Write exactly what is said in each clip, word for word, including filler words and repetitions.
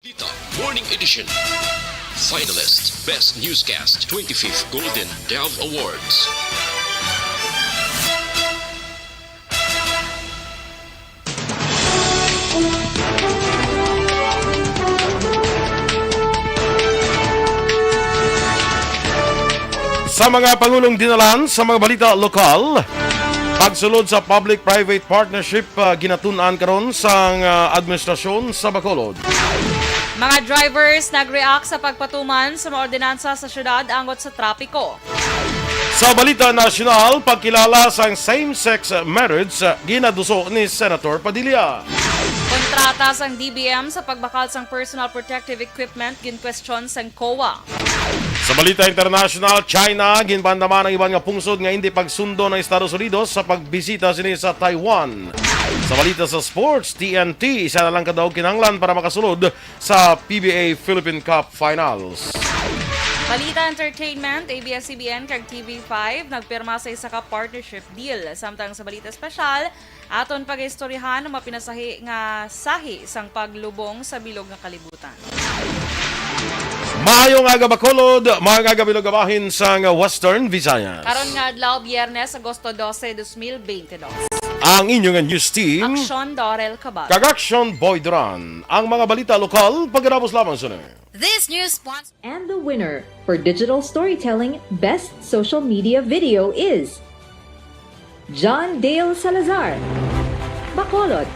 Balita Morning Edition. Finalist, Best Newscast, twenty-fifth Golden Dove Awards. Sa mga pangulong dinalan sa mga balita lokal, pagsulod sa public-private partnership, ah, ginatun-an karon sang, ah, administrasyon sa Bacolod. Mga drivers nag-react sa pagpatuman sa mga ordinansa sa syudad angot sa trapiko. Sa balita nasyonal, pagkilala sang same-sex marriage, ah, ginaduso ni Senator Padilla. Kontrata sang D B M sa pagbakal sang personal protective equipment ginkwestiyon sang COA. Sa balita international, China, ginbandaman ang iban nga pungsod nga indi pagsundo ng Estados Unidos sa pagbisita sini sa Taiwan. Sa balita sa sports, T N T, isa na lang ka daog kinahanglan para makasulod sa P B A Philippine Cup Finals. Balita entertainment, A B S C B N kag T V five nagpirma sa isa ka partnership deal. Samtang sa balita espesyal, aton pagaistoryahan ang mapinasahi nga sahi sang paglubong sa bilog nga kalibutan. Maayong aga, Bacolod. Maayong aga, bilog nga bahin sang Western Visayas. Karon nga adlaw, Biyernes, Agosto dose, dos mil bente dos. Ang inyo nga news team, Aksyon Dorel Cabal. Kag Aksyon Boy Duran. Ang mga balita lokal, pagkatapos lamang sini. This news sponsor. And the winner for digital storytelling best social media video is John Dale Salazar, Bacolod.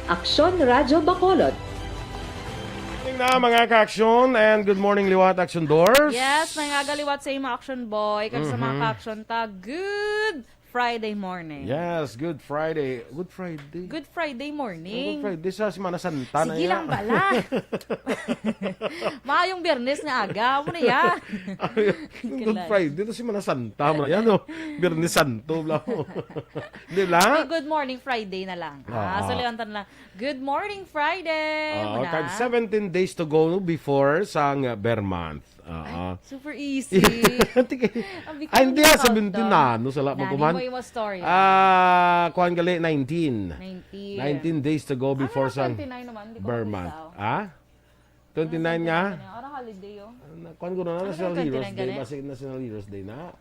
Aksyon Radyo Bacolod. Morning na, mga ka-aksyon, and good morning liwat, Aksyon Dors. Yes, mga galiwat sa imo, Aksyon Boy, kag sa mga Mhm. ka-aksyon ta, good Friday morning. Yes, good Friday. Good Friday. Good Friday morning. Good Friday sa Semana Santa na. Sige yan lang bala. Maayong Biyernes nga aga. Amo na ya. Good Friday to Semana Santa mo na yan, no? Biyernes Santo, bla. Di ba? Hey, good morning Friday na lang. Ah, ah, so, liwantan lang. Good morning Friday. Ah, muna. Kag seventeen days to go before sang, uh, Ber Month. Ah, ah. Super easy. Tika-, ang big ay, hindi, ah, countdown. Seventeen na, no, sala mo. Nani kuman mo yung story? Ah, kuwan gali, nineteen. Nineteen. Nineteen days to go before sa twenty-nine naman, hindi ko Ber Month. Ah? Twenty-nine nga? Ara holiday, oh. Kuwan ko na, National Heroes Day. Basi National Heroes Day na.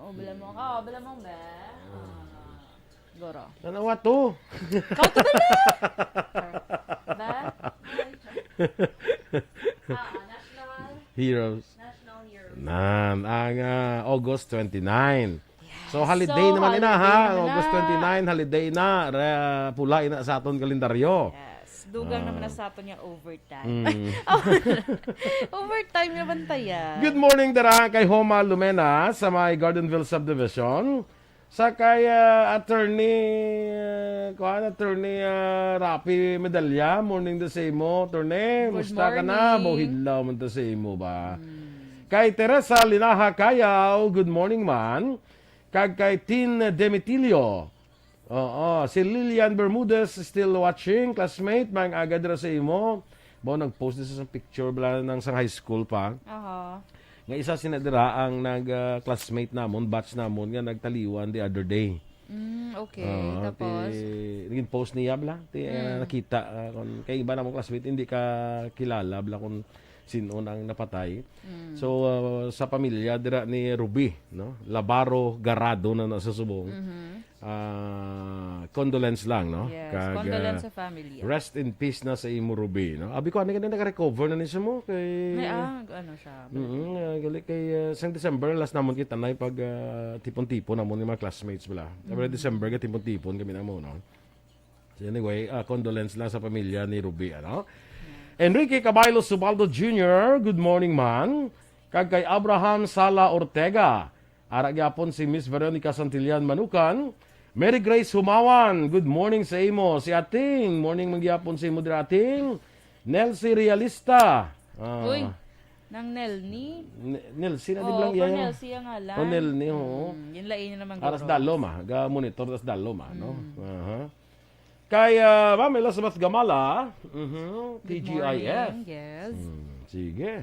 Oh, bala mo ka, oh, bala mo, be. Ah. Goro. Nanawa to. Kau to bala! Ba? Ah, National Heroes. National Heroes. Nan, ang, ah, August twenty-nine. Yes. So, holiday naman ina, ha? August twenty-nine, holiday na. Re-, pula ina sa aton kalendaryo. Yes. Dugang naman na sa aton nga overtime. Mm. Overtime naman taya. Good morning, dara kay Homa Lumena sa may Gardenville Subdivision. Sa kay, ah, Attorney, ah, kuwan, Attorney, ah, Rapi Medalla, morning the same mo, Attorney. Good morning. Musta ka na? Bawhidlaw man to sa imo ba? Hmm. Kay Teresa Linaha Cayaw, good morning man. Kag kay Tin Demetilio. Oo, si Lilian Bermudez still watching, classmate, maayong aga dira sa imo. Mao nag-post din sa picture bala nang sang high school pa. Aha. Nga isa sina dira ang nag, ah, classmate namon, batch namon nga nagtaliwan the other day. Mm, okay. Oo, tapos? Ti, naging post niya bala. Ti, ah, Mm. nakita, ah, kung, kay iba namon classmate, hindi ka kilala bala kung sin-o ang napatay. Mm. So, ah, sa pamilya dira ni Ruby, no? Labaro Garado na nasa subong. Mhm. Ah, condolence lang, no? Yes, kag, condolence ah, sa family. Rest in peace na sa imo, Ruby, no? Abi ko, ano ka na, naka-recover na ni siya mo? Kay May, ah, ano siya, Mm, ah, gali kay, ah, sang December, last namon kita na pag, ah, tipon-tipon namon yung mga classmates bala. Every Mm. December, ka tipon-tipon kami na mo, no? So anyway, ah, condolence lang sa pamilya ni Ruby, ano? Enrique Caballo Subaldo Junior, good morning, man. Kag kay Abraham Sala Ortega, ara gyapon si Miss Veronica Santillan Manukan. Mary Grace Humawan, good morning sa imo. Si Ating, morning man gyapon sa imo dira, Ating. Nelsie Realista. Ah. Uy, nang Nelni? Ne-, Nelsie na di Oo, blang pero iya, Nelsie ang ngalan. O, Nelni, oo. Hmm, yun lain niya naman, Aras guro. Dalom, ah. Ga-monitor, tas Dalom, ah, no? Hmm. Aha. Kay, ah, Ma'am Elizabeth Gamala, mhm, Good T G I F. Morning, yes. Hmm, sige.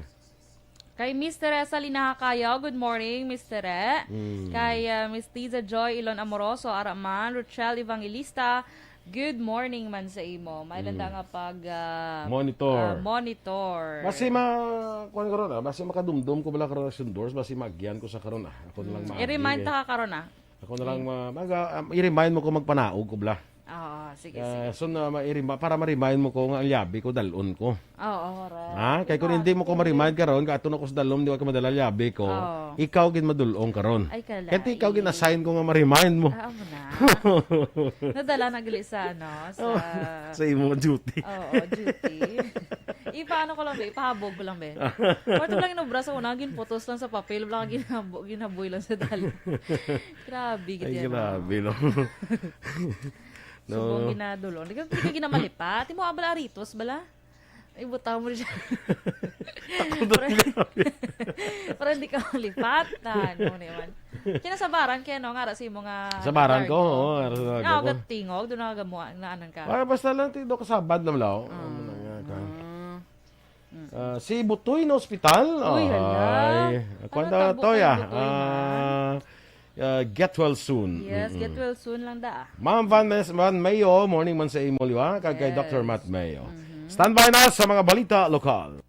Kay Miss Teresa Linaha Cayaw, good morning, Miss Tere. Mm. Kay, ah, Miss Tiza Joy Ilon Amoroso, ara man, Rochelle Evangelista, Good morning man sa imo. May landa Mm. nga pag, ah, Monitor. ah, monitor. Basi ma-, kuwan karon, ah, basi makadumdum ko bala karon sa Sundors, basi magyan ko sa karon, ah. Ako na lang Mm. maagi, I-remind eh. ta ka karon, ah. Ako na lang Mm. ma-, mag-, ah, um, i-remind mo ko magpanaog ko bala. Oo, sige, Ah, sige. so na, ma-, i-remi-, para ma-remind mo ko nga ang liabi ko, dalon ko. Oo, right. Ha? Kay kung Ikaw, hindi mo ko sige. ma-remind karon, kay ato na ko sa dalom, di wa ka madala liabi ko. Oo. Ikaw gid madulong karon. Ay, kalain. Kay ikaw gid assign ko nga ma-remind mo. Ah, amo na. Nadala na gali sa, ano, sa Oh, sa imo duty. Oo, duty. Ipaano ko lang, be? Ipahabog ko lang, be. Kwarto lang inobra sa una, ginputos lang sa papel, wala ka ginhabo-, ginhaboy lang sa dalom. Grabe, gid Ay, yan, ah. grabe, no? Subong No. ginadulong. Di ka, di ka ginamalipat. Di mo abal aritos, bala? Ay, butang mo siya. Takot na Para, lang. para di ka malipatan. Mo naman. Kinasabaran kaya, no, nga ara sa imo nga Sa baran ko, garden, oo, no? ara sa garden Nga, ko. Tingog, doon nakagamuha, naanan ka. Ah, basta lang, ti-, do ka sabad lang, lao. Ah. Ano na nga ka? Ah. Mm. Ah, si Butoy na ospital? Uy, hala. Ay, Ano kwanta, tabo Toy, kay ah? Butoy, man? Ah, ah, get well soon. Yes, Mm-mm. get well soon lang da. Ma'am Van Mes-, Van Mayo, morning man sa imo, liwa, kag kay Yes. Doctor Matt Mayo. Mhm. Standby na sa mga balita lokal.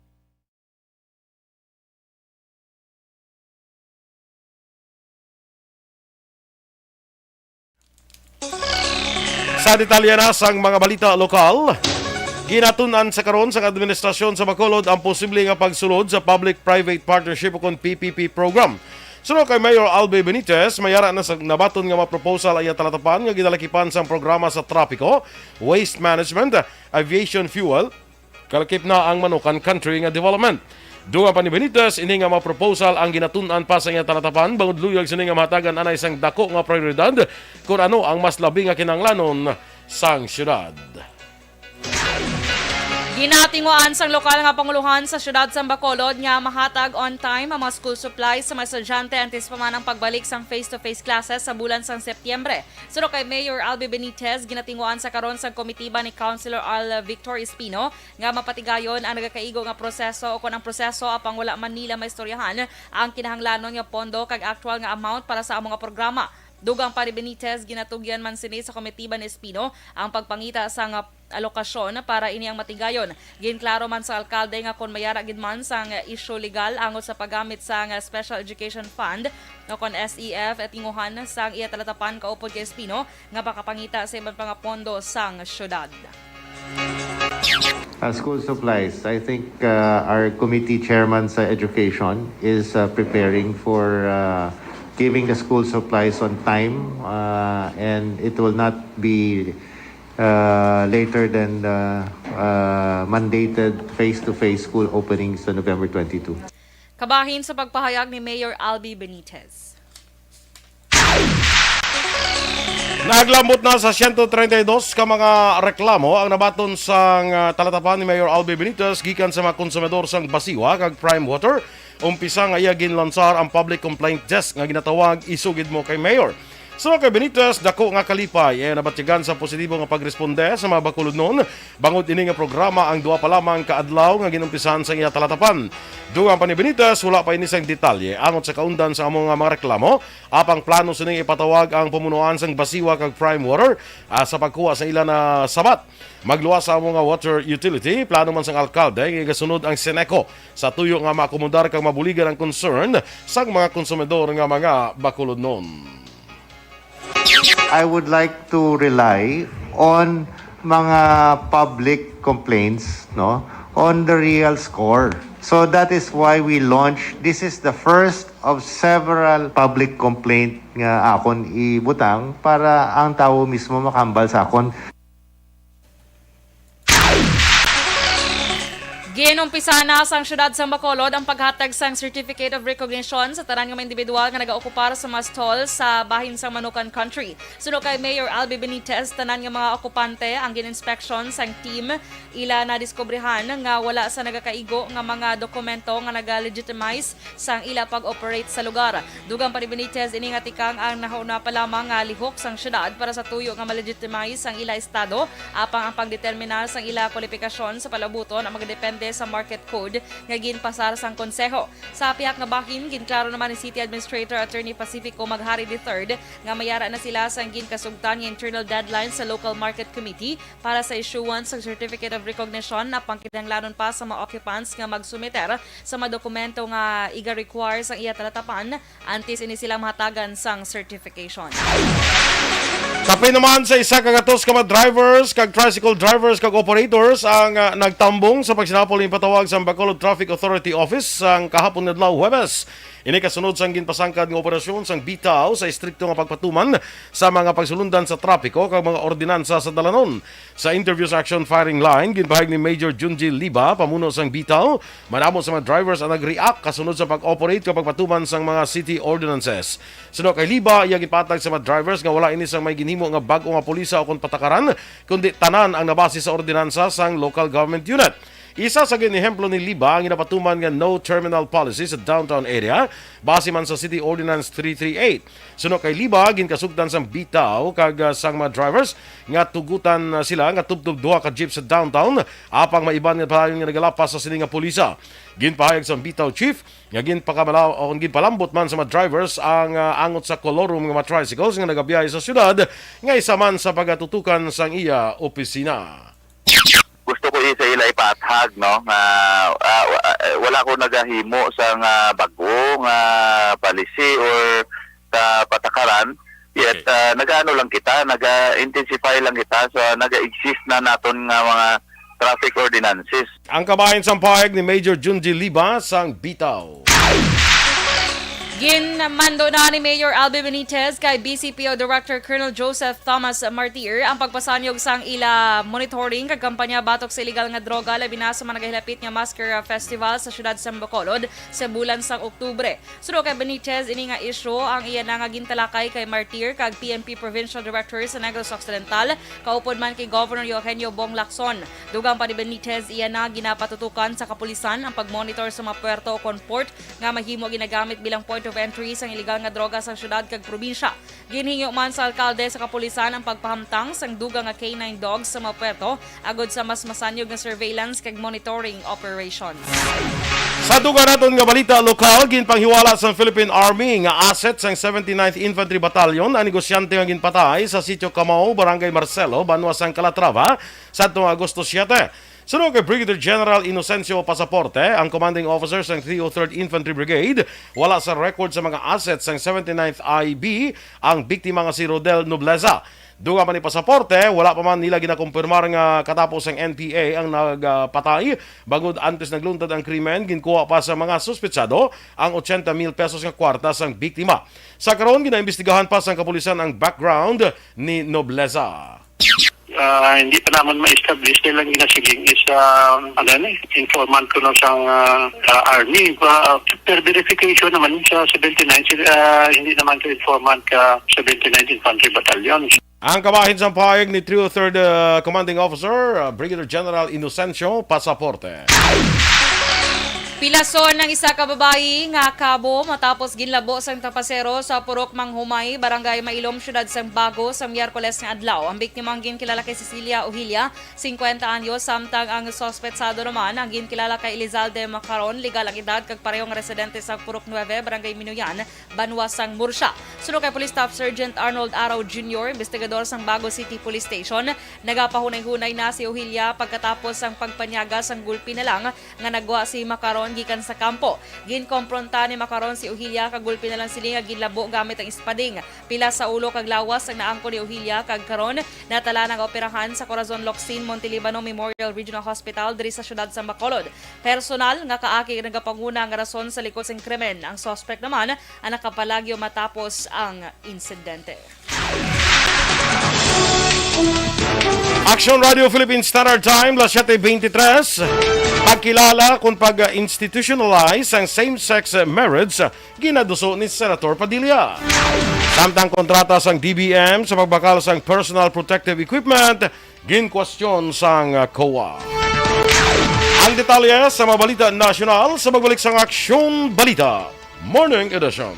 Sa detalye na sang mga balita lokal, ginatun-an sa karon sang administrasyon sa Bacolod ang posible nga pagsulod sa public-private partnership o kon P P P program. Suno kay Mayor Albi Benitez, may ara na sa nabaton nga mga proposal ang iya talatapan nga ginalakipan sang programa sa trapiko, waste management, aviation fuel, kalakip na ang Manukan Country nga development. Dungan pa ni Benitez, ini nga mga proposal ang ginatun-an pa sa iya talatapan, bangod luyag sini nga mahatagan anay sang dako nga prioridad kun ano ang mas labi nga kinahanglanon sang syudad. Ginatinguhaan sang lokal nga pangulohan sa siyudad sang Bacolod nga mahatag on time ang mga school supplies sa mga estudyante antes pa man ang pagbalik sang face-to-face classes sa bulan sang Setyembre. Suno kay Mayor Albi Benitez, ginatinguhaan sa karon sang komitiba ni Councilor Al Victor Espino nga mapatigayon ang nagakaigo nga proseso o kon ang proseso apang wala man nila maistoryahan ang kinahanglanon nga pondo kag aktual nga amount para sa amo nga programa. Dugang pa ni Benitez, ginatugyan man sini sa komitiba ni Espino ang pagpangita sang alokasyon para ini ang matigayon. Ginklaro man sa alkalde nga kon mayara gid man sang isyu legal angot sa paggamit sang Special Education Fund o kon S E F, tinguhan sang iya talatapan kaupod kay Espino nga makapangita sa iban pa nga pondo sang syudad. Uh, school supplies. I think, uh, our committee chairman sa education is, uh, preparing for, uh, giving the school supplies on time, uh, and it will not be, uh, later than the, uh, mandated face-to-face school openings sa November twenty-two. Kabahin sa pagpahayag ni Mayor Albi Benitez. Naglambot na sa siyento treinta y dos ka mga reklamo ang nabaton sang, ah, talatapan ni Mayor Albi Benitez gikan sa mga konsumidor sang Basiwa kag Prime Water. Umpisa nga iya ginlansar ang public complaint desk nga ginatawag Isugid Mo Kay Mayor. Suno kay Benitez, dako nga kalipay ang nabatyagan sa positibo nga pagresponde sa mga Bacolodnon. Bangod ini nga programa ang duha pa lamang ka adlaw nga ginumpisahan sang iya talatapan. Dugang pa ni Benitez, wala pa ini sang detalye angot sa kaundan sa amo nga mga reklamo, apang plano sining ipatawag ang pamunuan sang Basiwa kag Prime Water, ah, sa pagkuha sa ila na sabat. Magluwas sa amo nga water utility, plano man sang alkalde nga igasunod ang Seneco sa tuyo nga maakomodar kag mabuligan ang concern sang mga konsumidor nga mga Bacolodnon. I would like to rely on mga public complaints, no, on the real score. So that is why we launched, this is the first of several public complaint nga akon ibutang para ang tawo mismo makahambal sa akon. Ginumpisahan na sang siyudad sang Bacolod ang paghatag sang Certificate of Recognition sa tanan nga mga individual nga nagaokupar sa mga stall sa bahin sang Manukan Country. Suno kay Mayor Albi Benitez, tanan nga mga okupante ang gin-inspection sang team ila nadiskubrihan nga wala sa nagakaigo nga mga dokumento nga naga-legitimize sang ila pag-operate sa lugar. Dugang pa ni Benitez, ini nga tikang ang nahuna pa lamang nga lihok sang siyudad para sa tuyo nga ma-legitimize sang ila estado, apang ang pagdeterminar sang ila kwalipikasyon sa palabuton ang magadepende sa market code nga ginpasar sang konseho. Sa pihak nga bahin, ginklaro naman ni City Administrator Attorney Pacifico Maghari the third nga mayara na sila sang ginkasugtan nga internal deadline sa Local Market Committee para sa issuance sang Certificate of Recognition, apang kinahanglanon pa sa mga occupants nga magsumiter sa mga dokumento nga iga-require sang iya talatapan antes ini sila mahatagan sang certification. Kapin naman sa isa ka gatos ka mga drivers kag tricycle drivers kag operators ang ah, nagtambong sa pagsinapol nga ipatawag sa Bacolod Traffic Authority Office sang kahapon nga adlaw, Huwebes. Ini kasunod sang ginpasangkad nga operasyon sang bitaw sa estrikto nga pagpatuman sa mga pagsulundan sa trapiko kag mga ordinansa sa dalanon. Sa interview sa Action Firing Line, ginpahayag ni Major Junji Liba, pamuno sang bitaw, madamo sa mga drivers ang nag-react kasunod sa pag-operate kag pagpatuman sang mga city ordinances. Suno kay Liba, iya gipatag sa mga drivers nga wala ini sang may ginhimo nga bag-o nga pulisa o kon patakaran, kundi tanan ang nabase sa ordinansa sang local government unit. Isa sa ginehemplo ni Liba ang ginapatuman nga no terminal policy sa downtown area, base man sa City Ordinance three three eight. Suno kay Liba, ginkasugtan sang bitaw kag ah, sang mga drivers nga tugutan ah, sila nga tubtob duha ka jeep sa downtown, apang may iban nga padayon nga nagalapas sa sini nga pulisa. Ginpahayag sang bitaw chief nga ginpakamalaw o ginpalambot man sa mga drivers ang ah, angot sa kolorum nga mga tricycles nga nagabiyahe sa syudad, nga isa man sa pagatutukan sang iya opisina. Gusto ko isa ila ipaathag, no, nga ah, wa- ah, wala ko nagahimo sa nga bag-o nga policy or sa patakaran. Yet Okay. ah, nagaano lang kita, naga-intensify lang kita sa naga-exist na naton nga mga traffic ordinances. Ang kabahin sang pahayag ni Major Junji Liba sang bitaw. Ginmando na ni Mayor Albie Benitez kay B C P O Director Colonel Joseph Thomas Martir ang pagpasanyog sang ila monitoring kag kampanya batok sa iligal nga droga, labi na sa mga nagahilapit nga Masker Festival sa siyudad sa Bacolod sa bulan sang Oktubre. Suno kay Benitez, ini nga isyu ang iya na nga gintalakay kay Martir kag P N P Provincial Director sa Negros Occidental, kaupod man kay Governor Eugenio Bong Lacson. Dugang pa ni Benitez, iya na ginapatutukan sa kapulisan ang pag-monitor sa mga puerto o kon port nga mahimo ginagamit bilang point of entry sang iligal nga droga sa syudad kag probinsya. Ginhingyo man sa alkalde sa kapulisan ang pagpahamtang sang dugang nga K nine dogs sa mga puerto agod sa mas masanyog nga surveillance kag monitoring operations. Sa dugang naton nga balita lokal, ginpanghiwala sang Philippine Army nga asset sang seventy-ninth Infantry Battalion ang negosyante nga ginpatay sa Sitio Kamao, Barangay Marcelo, banwa sang Calatrava, sadto nga Agosto siete. Suno kay Brigadier General Inocencio Pasaporte, ang commanding officer sang three oh third Infantry Brigade, wala sa record sa mga asset sang seventy-ninth I B ang biktima nga si Rodel Nobleza. Dugang pa ni Pasaporte, wala pa man nila ginakumpirmar nga katapos sang N P A ang nagpatay, bangod antes nagluntad ang krimen, ginkuha pa sa mga suspetsado ang ochenta mil pesos nga kwarta sang biktima. Sa karon, ginaimbestigahan pa sang kapulisan ang background ni Nobleza. Ah, hindi pa naman ma-establish, kaya lang ginasiling is ah, ano ni, informant ko na sang ah, ah, army. Ah, per verification naman sa seventy-nine, sila, ah, hindi naman ka informant ka seventy-ninth Infantry Battalion. Ang kabahin sang pahayag ni three oh third uh, Commanding Officer uh, Brigadier General Inocencio Pasaporte. Pilason ang isa ka babayi nga kabo matapos ginlabo sang tapasero sa Purok Manghumay, Barangay Mailom, Siyudad sang Bago, sa Miyerkules nga adlaw. Ang biktima ang ginkilala kay Cecilia Ohilia, singkwenta anyos, samtang ang suspetsado naman ang ginkilala kay Elizalde Macaron, legal ang edad, kag pareho nga residente sa Purok nuebe, Barangay Minuyan, banwa sang Murcia. Suno kay Police Staff Sergeant Arnold Araw Junior, investigador sang Bago City Police Station, nagapahunay-hunay na si Ohilia pagkatapos sang pagpanyaga sang gulpi na lang nga nagwa si Macaron gikan sa kampo. Ginkompronta ni Macaron si Ohilia kag gulpi na lang sini nga ginlabo gamit ang espading. Pila sa ulo kag lawas ang naangkon ni Ohilia kag karon natala nga operahan sa Corazon Locsin Montelibano Memorial Regional Hospital diri sa siyudad sa Bacolod. Personal nga kaakig nagapanguna nga rason sa likod sing krimen. Ang suspect naman ang nakapalagyo matapos ang insidente. Action Radio Philippine Standard Time, las siete veintitrés. Pagkilala kung pag-institutionalize ang same-sex marriage, ginaduso ni Senator Padilla. Samtang kontrata sang D B M sa pagbakal sang personal protective equipment, ginkwestiyon sang COA. Ang detalye sa mga balita nasyonal sa pagbalik sang Aksyon Balita Morning Edition.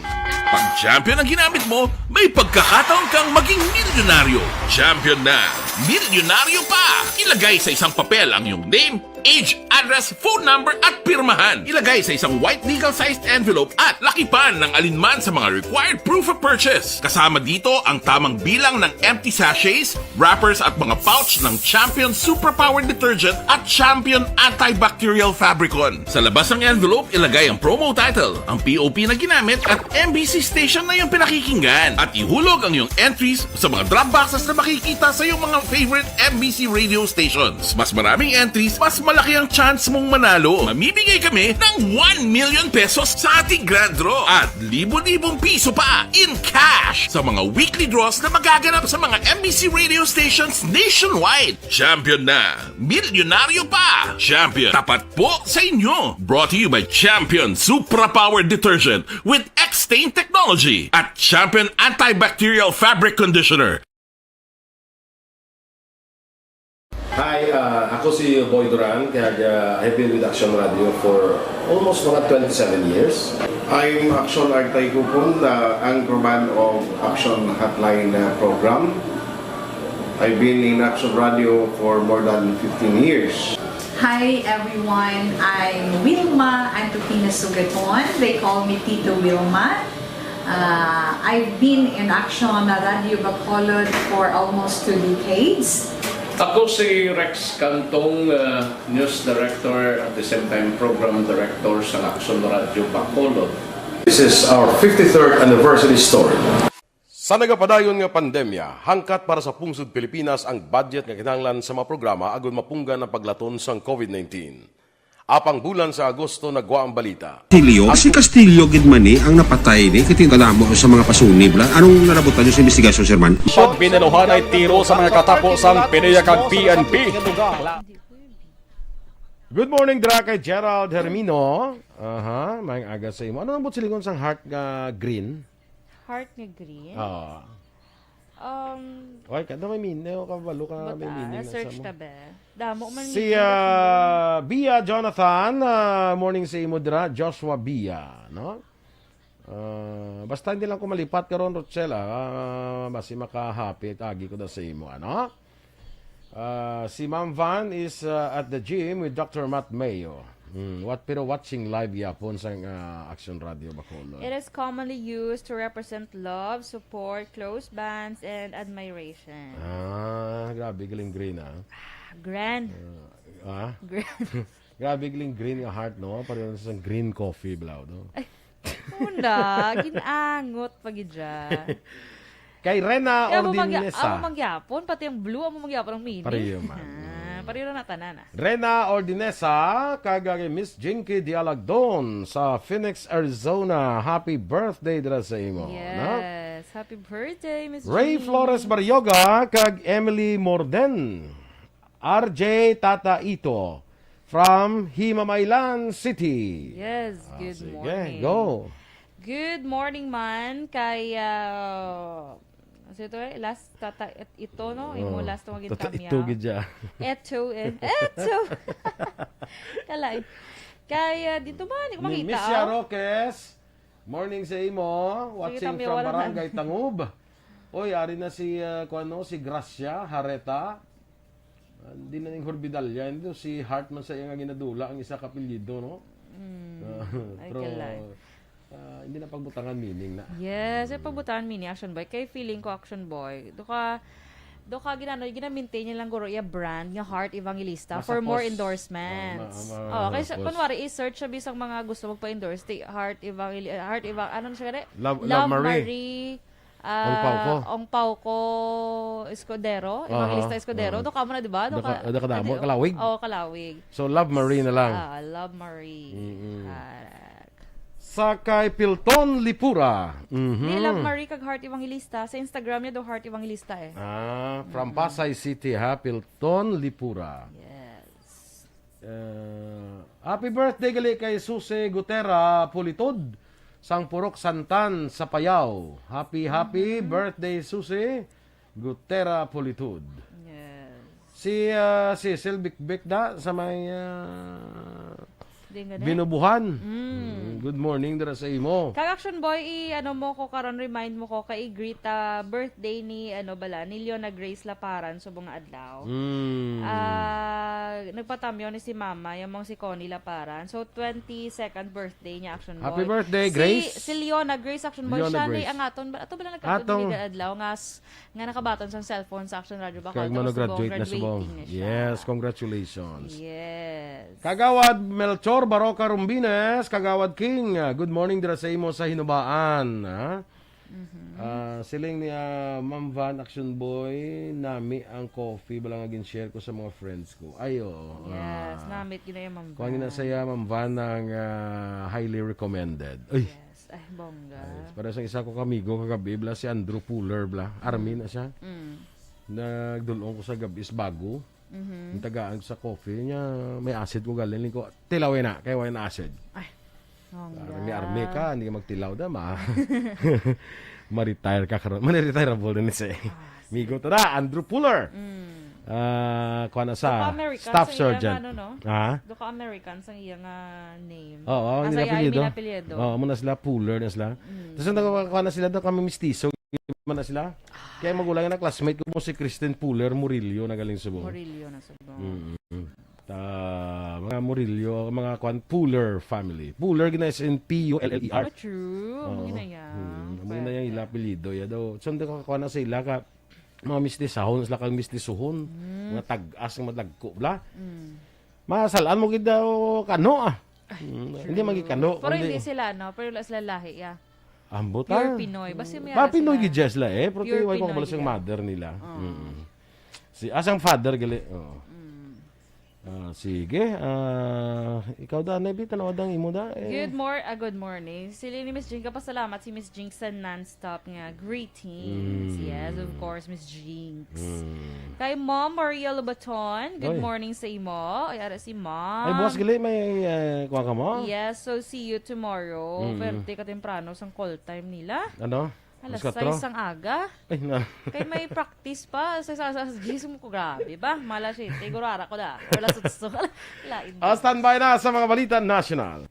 Pag champion ang ginamit mo, may pagkakataon kang maging milyonaryo. Champion na, milyonaryo pa! Ilagay sa isang papel ang iyong name, Age, address, phone number at pirmahan. Ilagay sa isang white legal-sized envelope at lakipan ng alinman sa mga required proof of purchase. Kasama dito ang tamang bilang ng empty sachets, wrappers at mga pouch ng Champion Superpower Detergent at Champion Antibacterial Fabricon. Sa labas ng envelope, ilagay ang promo title, ang P O P na ginamit at M B C station na iyong pinakikinggan. At ihulog ang iyong entries sa mga drop boxes na makikita sa iyong mga favorite M B C radio stations. Mas maraming entries, mas malaki ang chance mong manalo. Mamimigay kami ng one million pesos sa ating grand draw at libo-libong piso pa in cash sa mga weekly draws na magaganap sa mga M B C radio stations nationwide. Champion na! Milyonaryo pa! Champion, tapat po sa inyo! Brought to you by Champion Supra Power Detergent with X-Stain Technology at Champion Antibacterial Fabric Conditioner. Hi, ah, ako si Boy Duran, kag ah, I've been with Action Radio for almost mga twenty-seven years. I'm Action Artay Kupon, the anchorman of Action Hotline uh, program. I've been in Action Radio for more than fifteen years. Hi everyone, I'm Wilma Antokina Sugaton. They call me Tito Wilma. Uh, I've been in Action Radio Bacolod for almost two decades. Ako si Rex Cantong, uh, News Director at the same time Program Director sa Action Radio Bacolod. This is our fifty-third anniversary story. Sa nagapadayon nga pandemya, hangkat para sa pungsod Pilipinas ang budget nga kinahanglan sa mga programa agud mapunggan ang paglaton sang COVID nineteen. Apang bulan sa Agosto nagwa ang balita. Castillo, si Castillo gid man ni ang napatay ni kay kadamo sa mga pasunib la. Anong nalabutan niyo sa investigasyon, Sir Man? Pag binaluhan ay tiro sa mga katapo sang PDEA kag P N P. Good morning, dira kay Gerald Hermino. Aha, maayong aga sa imo. Ano ang buot silingon sang heart nga green? Heart nga green? Ah. Um, Okay, kada may meaning, o kabalo ka may bata, meaning na sa search mo. Ta ba? Damo man Si meaning na ah, Bia Jonathan, ah, morning sa imo dira, Joshua Bia, no? Ah, basta hindi lang ko malipat karon, Rochelle, ah, basi makahapit agi ko na sa imo, ano? Ah, si Ma'am Van is ah, at the gym with Doctor Matt Mayo. Hmm, what pero watching live yapon sa ah, Action Radio Bacolod. It is commonly used to represent love, support, close bands, and admiration. Ah, grabe galing green ah. Grand. Ah, Grand. Grabe galing green nga heart, no? Pareho sa green coffee blaw, no? Una, ginangot pa gid siya. Kay Rena Kaya amo magya- Ordinesa. Amo magyapon, pati ang blue, amo magyapon ang meaning. Pareho man. Ah, pareho na tanan ah. Rena Ordinesa, kag kay Miss Jinky Dialagdon sa Phoenix, Arizona. Happy birthday dira sa imo. No? Yes. Happy birthday, Miss Ray Jean. Flores Barrioga kag Emily Morden. R J Tata Ito from Himamaylan City. Yes, Ah, good sige, morning. Go. Good morning man kay ah, ano ito eh? Last tata it- ito no? Imo Oh, last mo tata gintamya. ito gid siya. Eto eh. Eto. Kalay. Kay ah, dito man, hindi ko Ni makita. Miss Ya Oh. Roques, morning sa imo. Watching Kita mo, from wala na. Barangay Tangub. Oy, ari na si uh, kuan, no, si Gracia Hareta. Ah, Hindi na ning Horbidalya, hindi si Hart man sa iya nga ginadula ang isa ka apelyido, no? Mm. Ah, Ay, pero kalay. ah, hindi na pagbutangan meaning na. Yes, ay pagbutangan meaning Action Boy. Kay feeling ko Action Boy, do ka do ka ginano, gina-maintain niya lang guro iya brand nga Heart Evangelista Mas for more apos. endorsements. Ah, ma- ma- Oh, kay sa, apos. kunwari i-search siya bisang mga gusto magpa-endorse, ti Heart Evangel Heart Evangel ano siya gani? Love, Love Marie. Ah, Ong Pao Ko. Ong Pao Ko Escudero, Aha, Evangelista Escudero. aha. Do ka mo na, di ba? Do Doka- ka- doka damo, adi- Kalawig? Oh, Kalawig. So Love Marie na lang. Ah, Love Marie. Mm-mm. Correct. Sa kay Pilton Lipura. Mhm. Di Love Marie kag Heart Evangelista. Sa Instagram niya do Heart Evangelista eh. Ah, from Pasay City ha, Pilton Lipura. Yes. Uh, happy birthday gali kay Susie Gutera Pulitod sang Purok Santan sa Payao. Happy happy birthday Susie Gutera Pulitod. Yes. Si uh, Cecil Bikbik da sa may uh, Din gani? Binubuhan. Mm. Mm, good morning dira sa imo. Kag Action Boy, i-ano mo ko karon, remind mo ko kay i-greet, ah, birthday ni, ano bala, ni Leona Grace Laparan subong nga adlaw. Mm. Ah, nagpatamyaw ni si Mama, yung mong si Connie Laparan. So, twenty-second birthday niya, Action Boy. Happy birthday, Si, Grace. si Leona Grace, Action Boy, Leona siya ni Grace. ang aton, ato ba lang nagkatod Atong ni adlaw nga s-, nga nakabaton sang cellphone sa Action Radio Bacolod, Kag tapos mano subong graduate na subong. graduating na siya. Yes, congratulations. Yes. Kagawad Melchor Baroca Rumbines, Kagawad King, ah, good morning dira sa imo sa Hinubaan, ha? Mhm. Ah, siling ni, ah, Ma'am Van, Action Boy, nami ang coffee bala nga gin-share ko sa mga friends ko. Ay, oo, Yes, ah. namit gid na yung Ma'am Kuwan gina Van. saya, Ma'am Van, ang, ah, highly recommended. Uy. Yes. Ay, bongga. Ay, para sa isa ko kamigo kagabi, bla, si Andrew Puller, bla. Army Mm. na siya. Mm. Nagdulong ko sa gabi is bago. Mhm. Ang tagaan ko sa coffee niya, may acid ko galing ko. Tilawin na, kay wala na acid. Ay, bongga. Army, army ka, hindi ka magtilaw da, ma. Ma-retire ka karon. Ma-retirable din siya. Ah, Migo to na, Andrew Puller. Mm. Ah, kuha na sa Duka American staff sa iya sergeant. nga ano, no? Ha? Duka American sa iya nga name. Oo, Ah, ang sa iya, I mean, apelyido. apelyido. Oo, muna sila, Puller na sila. Mm. Tapos nagkuha na sila daw kami mistiso. Man na sila. Kaya magulang na classmate ko mo si Kristen Puller Murillo na galing subong. Murillo na subong. Mm. Ta, mga Murillo, mga kwan, Puller family. Puller gina is in P U L L E R. Oh, true. Amo Oo. gina ya. Hmm, amo gina Pwede. yang ila apelyido ya daw. So, hindi ka kuha na sa ila ka, mga mistisahon, sila kang mistisuhon. Mm. Mga tag-as, mga dagko, bla. Mm. Masalaan mo gid daw kano, ah. Ay, Mm, true. hindi man gid kano, Pero kundi hindi sila, no? Pero wala sila lahi, ya. Ambot, Pure ah. Pinoy. Basta may Ba, ara Pinoy sila. gid siya sila, eh. Pero Pure tiway ko Pinoy, pala siyang ya. mother nila. Oo. Mm. Si, asang father gali? Oo. Mm. Ah, sige. Ah, ikaw da, Nebi, tanaw dang imo da, eh. Good mor-, ah, good morning. Sila ni Miss Jinx, kapasalamat si Miss Jinx sa non-stop nga greetings. Mm. Yes, of course, Miss Jinx. Mm. Kay Mom Maria Lobaton, good Oy. morning sa imo. Ay, ara si Mom. Ay, bukas gali, may, eh, kuha ka mo? Yes, so see you tomorrow. Mm. Pwerte ka temprano sang call time nila. Ano? Alas Alas kwatro? sais sang aga. Ay, na. Kay may practice pa. Sa, sa, sa, gising mo ko, grabe ba? Mala siya. Siguro ara ko da. Wala sa gusto. Lain. Ah, standby na sa mga balita national.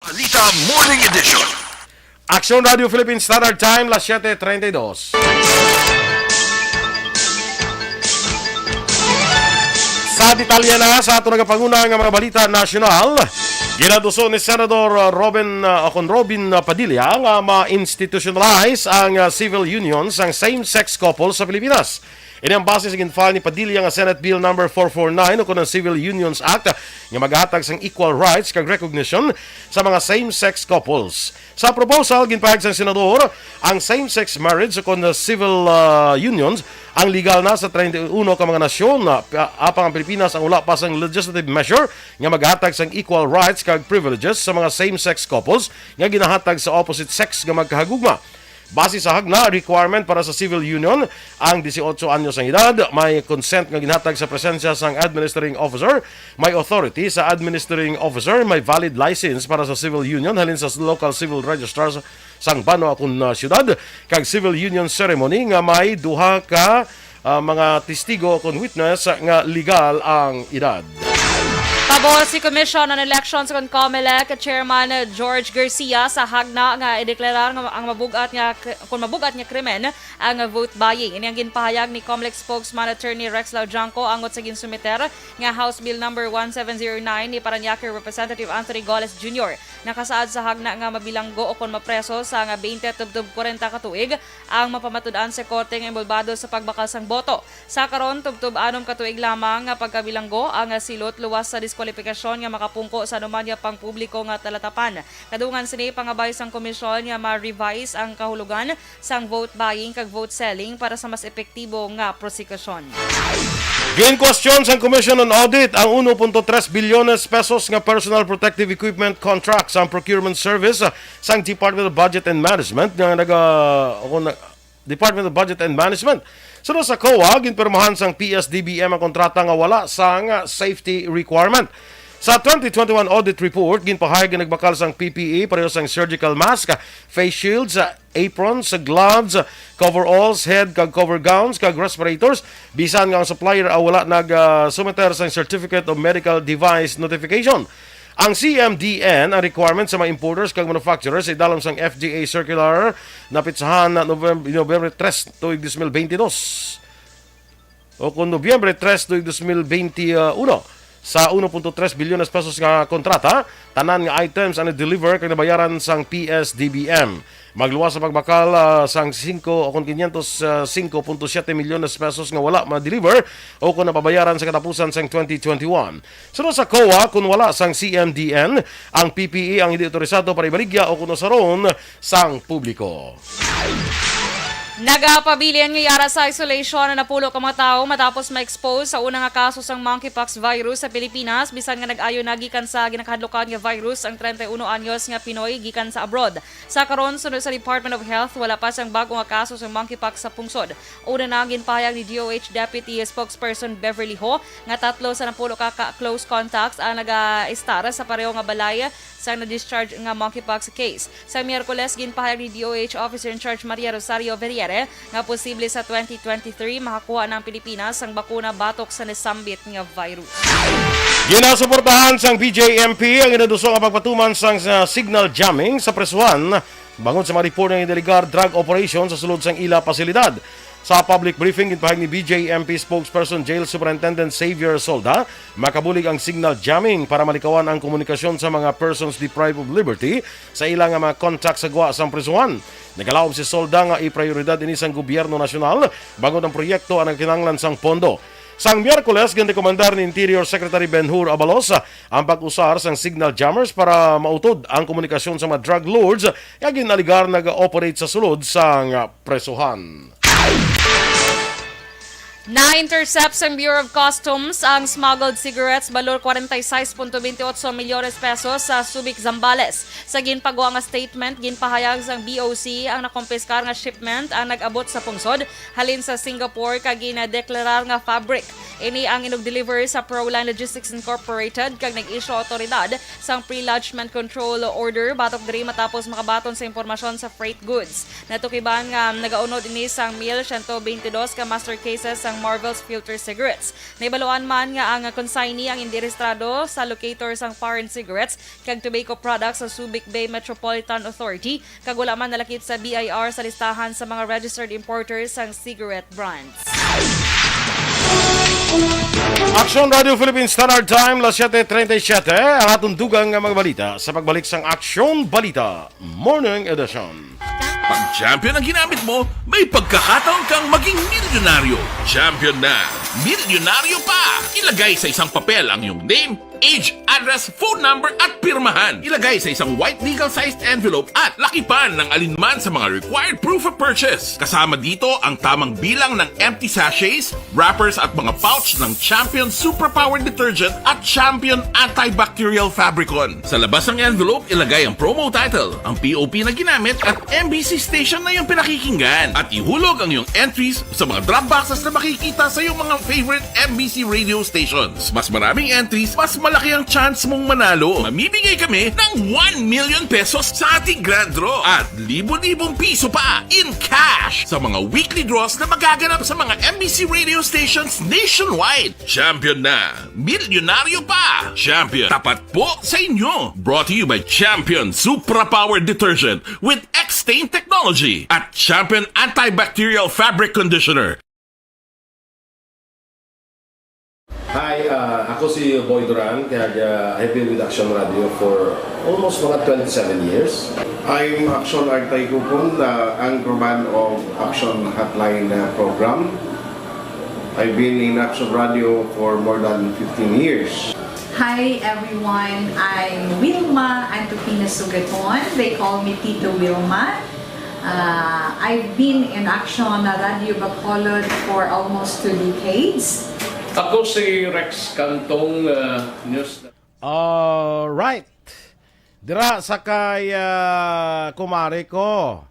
Balita Morning Edition. Aksyon Radio Philippine Standard Time, las siete treinta y dos. Sa detalye na sa ato nagapanguna nga mga balita nasyonal, ginaduso ni Senador, uh, Robin, uh, o kon Robin, uh, Padilla nga ma-institutionalize ang, uh, civil union sang same-sex couple sa Pilipinas. Ini ang base sa ginfile ni Padilla nga Senate Bill number four four nine, o kon ang Civil Unions Act, nga maghatag sang equal rights kag recognition sa mga same-sex couples. Sa proposal, ginpahayag sang senador, ang same-sex marriage o kon civil, ah, unions ang legal na sa treinta y uno ka mga nasyon, ah, pa-, apang ang Pilipinas ang wala pa sang legislative measure nga maghatag sang equal rights kag privileges sa mga same-sex couples nga ginahatag sa opposite sex nga magkahagugma. Base sa hagna, requirement para sa civil union ang dieciocho anyos ang edad, may consent nga ginhatag sa presensya sang administering officer, may authority sa administering officer, may valid license para sa civil union halin sa local civil registrar sa, sang banwa kon, ah, siyudad, kag civil union ceremony nga may duha ka, ah, mga testigo kon witness nga legal ang edad. Pabor si Commission on Elections kon Comelec Chairman George Garcia sa hagna nga ideklarar nga ang mabugat nga kri-, kon mabugat nga krimen ang vote buying. Ini ang ginpahayag ni Comelec spokesman Attorney Rex Laujanco angot sa ginsumiter nga House Bill Number one seven zero nine ni Parañaque Representative Anthony Goles Junior. Nakasaad sa hagna nga mabilanggo o kon mapreso sa nga twenty tubtob forty ka tuig ang mapamatud-an sa korte nga inbolbado sa pagbakal sang boto. Sa karon, tubtob anom ka tuig lamang nga pagkabilanggo ang silot luwas sa diskwalipikasyon nga makapungko sa anuman nga pangpubliko nga talatapan. Kadungan sini, pangabay sang komisyon nga ma-revise ang kahulogan sang vote buying kag vote selling para sa mas epektibo nga prosekusyon. Ginkwestiyon sang Commission on Audit ang uno punto tres bilyones pesos nga personal protective equipment contract sang procurement service sang Department of Budget and Management nga naga-, o kon na-, Department of Budget and Management. Suno sa COA, ginpirmahan sang P S D B M ang kontrata nga wala sang safety requirement. Sa twenty twenty-one audit report, ginpahayag nga nagbakal sang P P E, pareho sang surgical mask, face shields, aprons, gloves, coveralls, head kag cover gowns, kag respirators, bisan nga ang supplier, ah, wala nag, ah, sumiter sang Certificate of Medical Device Notification. Ang C M D N ang requirement sa mga importers kag manufacturers sa idalom sang F D A circular na pitsahan na Novem-, November tres, tuig dos mil bente dos. O kon Nobyembre tres, tuig dos mil bente uno, sa uno punto tres bilyones pesos nga kontrata, tanan nga items ang na-deliver kag nabayaran sang P S D B M. Magluwas sa pagbakal, ah, sang singko o kon quinientos singko punto siete milyones pesos nga wala ma-deliver o kon napabayaran sa katapusan sang twenty twenty-one. Suno sa COA, kun wala sang C M D N, ang P P E ang hindi otorisado para ibaligya o kun usaron sang publiko. Nagapabilin nga yara sa isolation ang napulo ka mga tawo matapos ma-expose sa una nga kaso sang monkeypox virus sa Pilipinas, bisan nga nag-ayo na gikan sa ginakahadlukan nga virus ang treinta y uno anyos nga Pinoy gikan sa abroad. Sa karon, suno sa Department of Health, wala pa sang bag-o nga kaso sang monkeypox sa pungsod. Una na, ginpahayag ni D O H Deputy Spokesperson Beverly Ho nga tatlo sa napulo ka, ka close contacts ang nagaistar sa pareho nga balay sang na-discharge nga monkeypox case. Sa Miyerkules, ginpahayag ni D O H Officer in Charge Maria Rosario Verriere nga posible sa twenty twenty-three makakuha na ang Pilipinas sang bakuna batok sa nasambit nga virus. Ginasuportahan sang B J M P ang inadusong nga pagpatuman sang, sa signal jamming sa presuhan bangod sa mga report nga ginaligar drug operation sa sulod sang ila pasilidad. Sa public briefing, ginpahayag ni B J M P spokesperson Jail Superintendent Xavier Solda, makabulig ang signal jamming para malikawan ang komunikasyon sa mga persons deprived of liberty sa ila nga mga contact sa gwa sang prisuhan. Nagalaom si Solda nga iprioridad ini sang gobyerno nasyonal bangod ang proyekto ang nagkinahanglan sang pondo. Sang Miyerkules, ginrekomendar ni Interior Secretary Ben-Hur Abalos ang pag-usar sang signal jammers para mautod ang komunikasyon sa mga drug lords nga ginaligar nag-operate sa sulod sang presuhan. Na-intercept sang Bureau of Customs ang smuggled cigarettes balor kwarenta y sais punto bente otso milyones pesos sa Subic, Zambales. Sa ginpagwa nga statement, ginpahayag sang B O C ang nakompiskar nga shipment ang nag-abot sa pungsod halin sa Singapore kag ginadeklarar nga fabric. Ini ang inug-deliver sa Proline Logistics Incorporated kag nag-issue awtoridad sang pre-lodgement control order batok diri matapos makabaton sa impormasyon sa freight goods. Natukiban nga nagaunod ini sang mil siyento bente dos ka master cases sang Marvell's filter cigarettes. Nahibaluan man nga ang consignee ang indi rehistrado sa locator sang foreign cigarettes kag tobacco products sa Subic Bay Metropolitan Authority kag wala man nalakip sa B I R sa listahan sa mga registered importers sang cigarette brands. Aksyon Radio Philippine Standard Time, las siete treinta y siete. Ang atong dugang nga mga balita sa pagbalik sang Aksyon Balita Morning Edition. Pag champion ang ginamit mo, may pagkakataon kang maging milyonaryo. Champion na, milyonaryo pa! Ilagay sa isang papel ang iyong name, age, address, phone number, at pirmahan. Ilagay sa isang white legal-sized envelope at lakipan ng alinman sa mga required proof of purchase. Kasama dito ang tamang bilang ng empty sachets, wrappers, at mga pouch ng Champion Superpower Detergent at Champion Antibacterial Fabricon. Sa labas ng envelope, ilagay ang promo title, ang P O P na ginamit, at M B C station na iyong pinakikinggan. At ihulog ang iyong entries sa mga drop boxes na makikita sa iyong mga favorite M B C radio stations. Mas maraming entries, mas Malaki ang chance mong manalo. Mamimigay kami ng one million pesos sa ating grand draw at libo-libong piso pa in cash sa mga weekly draws na magaganap sa mga M B C radio stations nationwide. Champion na, milyonaryo pa. Champion, tapat po sa inyo. Brought to you by Champion Supra Power Detergent with X-Stain Technology at Champion Antibacterial Fabric Conditioner. Hi, ah, ako si Boy Duran, kag ah, I've been with Action Radio for almost mga twenty-seven years. I'm Action Artay Kupon, uh, anchorman of Action Hotline uh, program. I've been in Action Radio for more than fifteen years. Hi everyone, I'm Wilma Antupina Sugaton. They call me Tito Wilma. Uh, I've been in Action Radio Bacolod for almost two decades. Ako si Rex Cantong, uh, News. Alright. Dira sa kay ah, kumare ko.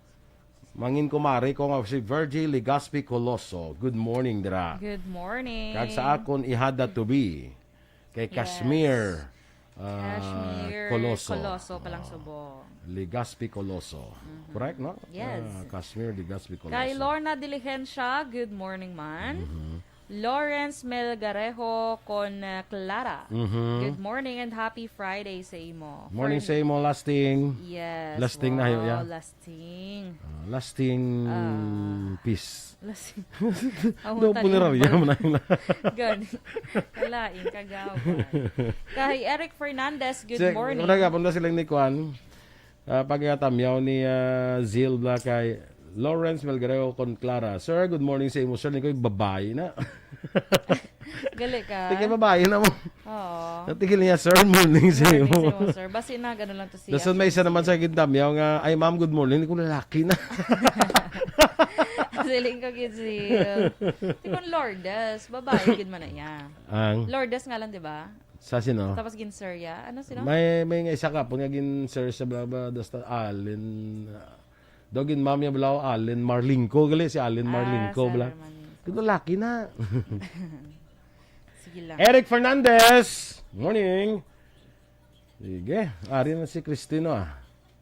Mangin kumare ko nga si Virgie Legaspi Coloso. Good morning dira. Good morning. Kag sa akon ihada to be kay Kashmir ah, Kashmir Coloso. Coloso pa lang subong. Legaspi Coloso. Correct, no? Yes. Ah, Kashmir Legaspi Coloso. Kay Lorna Diligencia, good morning man. Lawrence Melgarejo con uh, Clara. Mhm. Good morning and happy Friday sa imo. Morning For- sa imo, Lasting. Yes. Lasting na wow, yun, ya. Lasting. Ah, lasting peace. Lasting. Do punerarya mo na yun. Gani. Kalain, kagawad. Kay Eric Fernandez, good Check, morning. Wala ka, punta silang ni Kwan. Ah, pagkatamyaw ni ah, Zil Bla kay Lawrence Melgareo con Clara. Sir, good morning sa imo. Sir, ni ko'y babae na. Gali ka. Tingin babae na mo. Oo. Natigil niya, sir, morning sa Morning imo. sa imo, sir. Basi na, ganun lang to siya. Dason may isa naman sa gintamyaw nga, ay ma'am, good morning. Ni ko lalaki na. Siling ko, gid, Zil. Tikon Lourdes. Babae, gid man na iya. Ang, Lourdes nga lang, di ba? sa sino? Tapos gin-sir ya. Ano sino? May may nga isa ka po nga gin-sir sa bla bla, basta Allen, ah, daw gin ma'am ya bla, Allen Marlingco gali, si Allen Ah, Marlingco si bla. Allen Marlingco. Ito laki na. Sige lang. Eric Fernandez, morning. Sige, ari na si Christine, ah.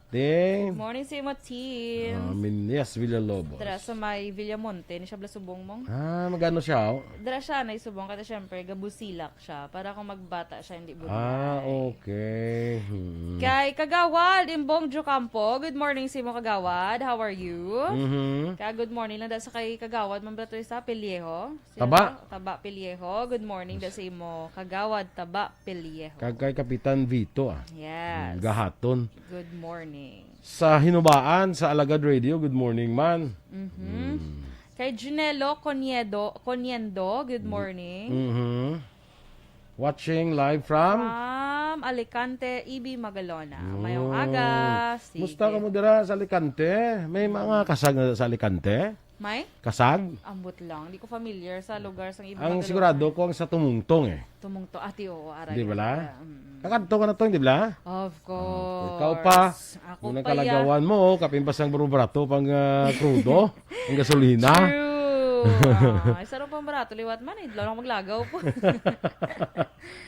Ding. Morning sa imo, team. Ah, Minyas Villalobos. Dra sa may Villamonte, ni siya bla subong mong. Ah, magano siya, oh? Dra siya na subong, kaya syempre, gabusilak siya. Para kung magbata siya, hindi buhay. Ah, okay. Hmm. Kay Kagawad Imbong Jocampo, good morning sa imo, Kagawad. How are you? Mhm. Ka good morning lang da sa kay Kagawad, man bla to isa, Pellejo. Si Taba. ano? Taba Pellejo. Good morning da sa imo, Kagawad Taba Pellejo. Kag kay Kapitan Vito, ah. Yes. Gahaton. Good morning. Sa Hinubaan, sa Alagad Radio, good morning, man. Mhm. Kay Junelo Coniedo, Coniendo, good morning. Mhm. Watching live from? From Alicante, Ibi Magalona. Oh. Mayong aga. Sige. Musta ka mo dira sa Alicante? May mga kasag na sa Alicante? May? Kasag? Ambot lang. Di ko familiar sa lugar sang Ibi Ang Magalona. Sigurado ko ang sa Tumungtong eh. Tumungto. Ati, oo. Ara, Di ba la? Mm. Kakadto ka na to, di ba? Of course. Ikaw pa. Ako Muna pa ya. Kalagawan mo, oh, kapin pa sang barato pang ah, krudo, ang gasolina. True. Ah, isa rin pang barato liwat man. Idlaw lang maglagaw po.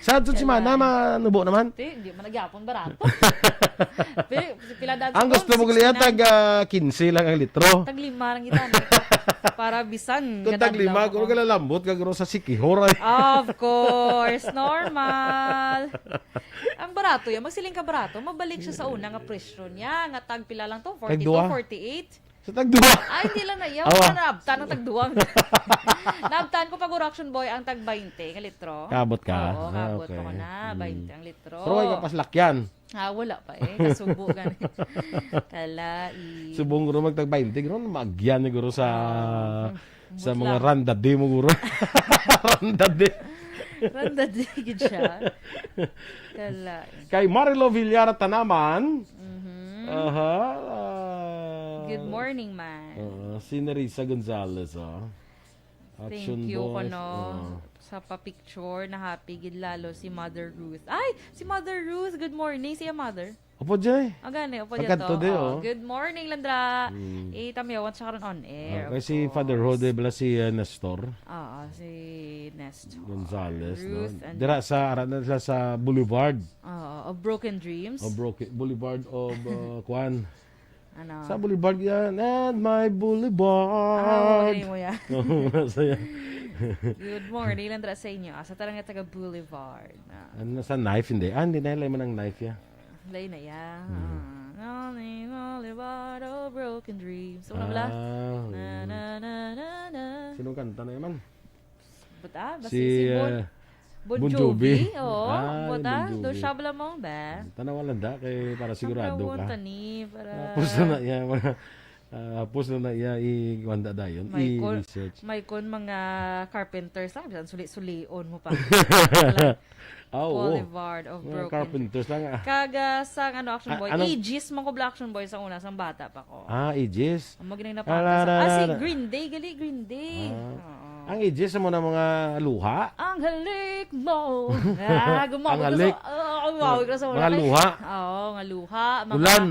Sa ato si Mana, manubo naman. Ti, hindi man nagyapon barato. Pi- pila daan Ang sa gusto taon? Mo gali, Sixty-nine. tag ah, quince lang ang litro. Tag lima lang kita. Para bisan. Kung tag lima, kung kalalambot, kag sa sikihor ay. Of course, normal. Ang barato yan, magsiling ka barato, mabalik siya sa una nga presyo niya, nga tag pila lang to, forty-two, Tagduwa? forty-eight. Sa tagduwa. Ay, hindi lang na iya. Awa. Naabtan ang tagduwang. Naabtan ko pag Action Boy ang tag twenty nga litro. Kaabot ka? Oo, Ah, kaabot okay. ko na. Mm. twenty ang litro. Pero wala ka paslakyan. Ah, wala pa eh. Kasubo gani. Kalai. Subong guro magtag twenty, guro, magyan ni guro sa Ah, sa ambot mga lang. randade mo guro. Randade. Randa di gid siya. Kalai. Kay Marilo Villar Tanaman. Mhm. Aha. Ah, Good morning, man. Ah, si Nerissa Gonzalez, oh. Thank Action you, Boss. Kono. Oh. Sa pa-picture, na happy gid lalo si Mother Ruth. Ay, si Mother Ruth, good morning. Siya mother? Opo, Jay. O gani, opo, Ang dyan kanto to. di, Oh, oh. Good morning, Landra. Mm. Itamiyawan siya karon on air, Ah, of kay si Father course. Rode bala si, uh, Nestor Oo, si Nestor. Gonzales, no? Ruth and Dira sa, ara na sila sa Boulevard. Oo, of Broken Dreams. O Broken, Boulevard of, uh, Kwan. Ano? Sa Boulevard yan. And my Boulevard. Ah, oo, yun mo yan. Oo, masaya. Good morning, Landra, sa inyo. Asa tarang nga taga Boulevard? Ah. Ano, sa knife, hindi? Ah, hindi na, lain man ang knife, ya. Lain na, ya. Hmm. Ah. Nani, Boulevard of Broken Dreams. Ano bala? Ah, Na, oo. na, na, na, na. Sinong kanta na yaman? Buta, basi Si, si Bon, ah, Bon Bon Jovi. Jovi. Oo, Ah, buta. Bon Jovi. Do siya bala mo, ba? Tanawa lang da, kay para sigurado Ang ka. Tani, para Tapos na na iya, mga, ah, tapos na na iya, i-, kuwan da dayon, May kon-, i-research. may kon mga carpenters lang, bisan suli-sulion mo pa. Ah, oo. Boulevard of Mga Broken carpenters lang, ah. Kag, ah, sang ano, Action Ah, Boy, anong Aegis man ko bala Action Boy sa una, sang bata pa ko. Ah, Aegis. Amo gid ang Ah, napakasal. la, la, Ah, si la, la. Green Day, gali, Green Day. Ah. Oo. Ang Aegis, amo na mga luha? Ang halik mo. Ah, gumawag Ang ka sa, halik. ah, gumawag ka sa Mga ulan. luha. Oo, nga luha, mga Ulan.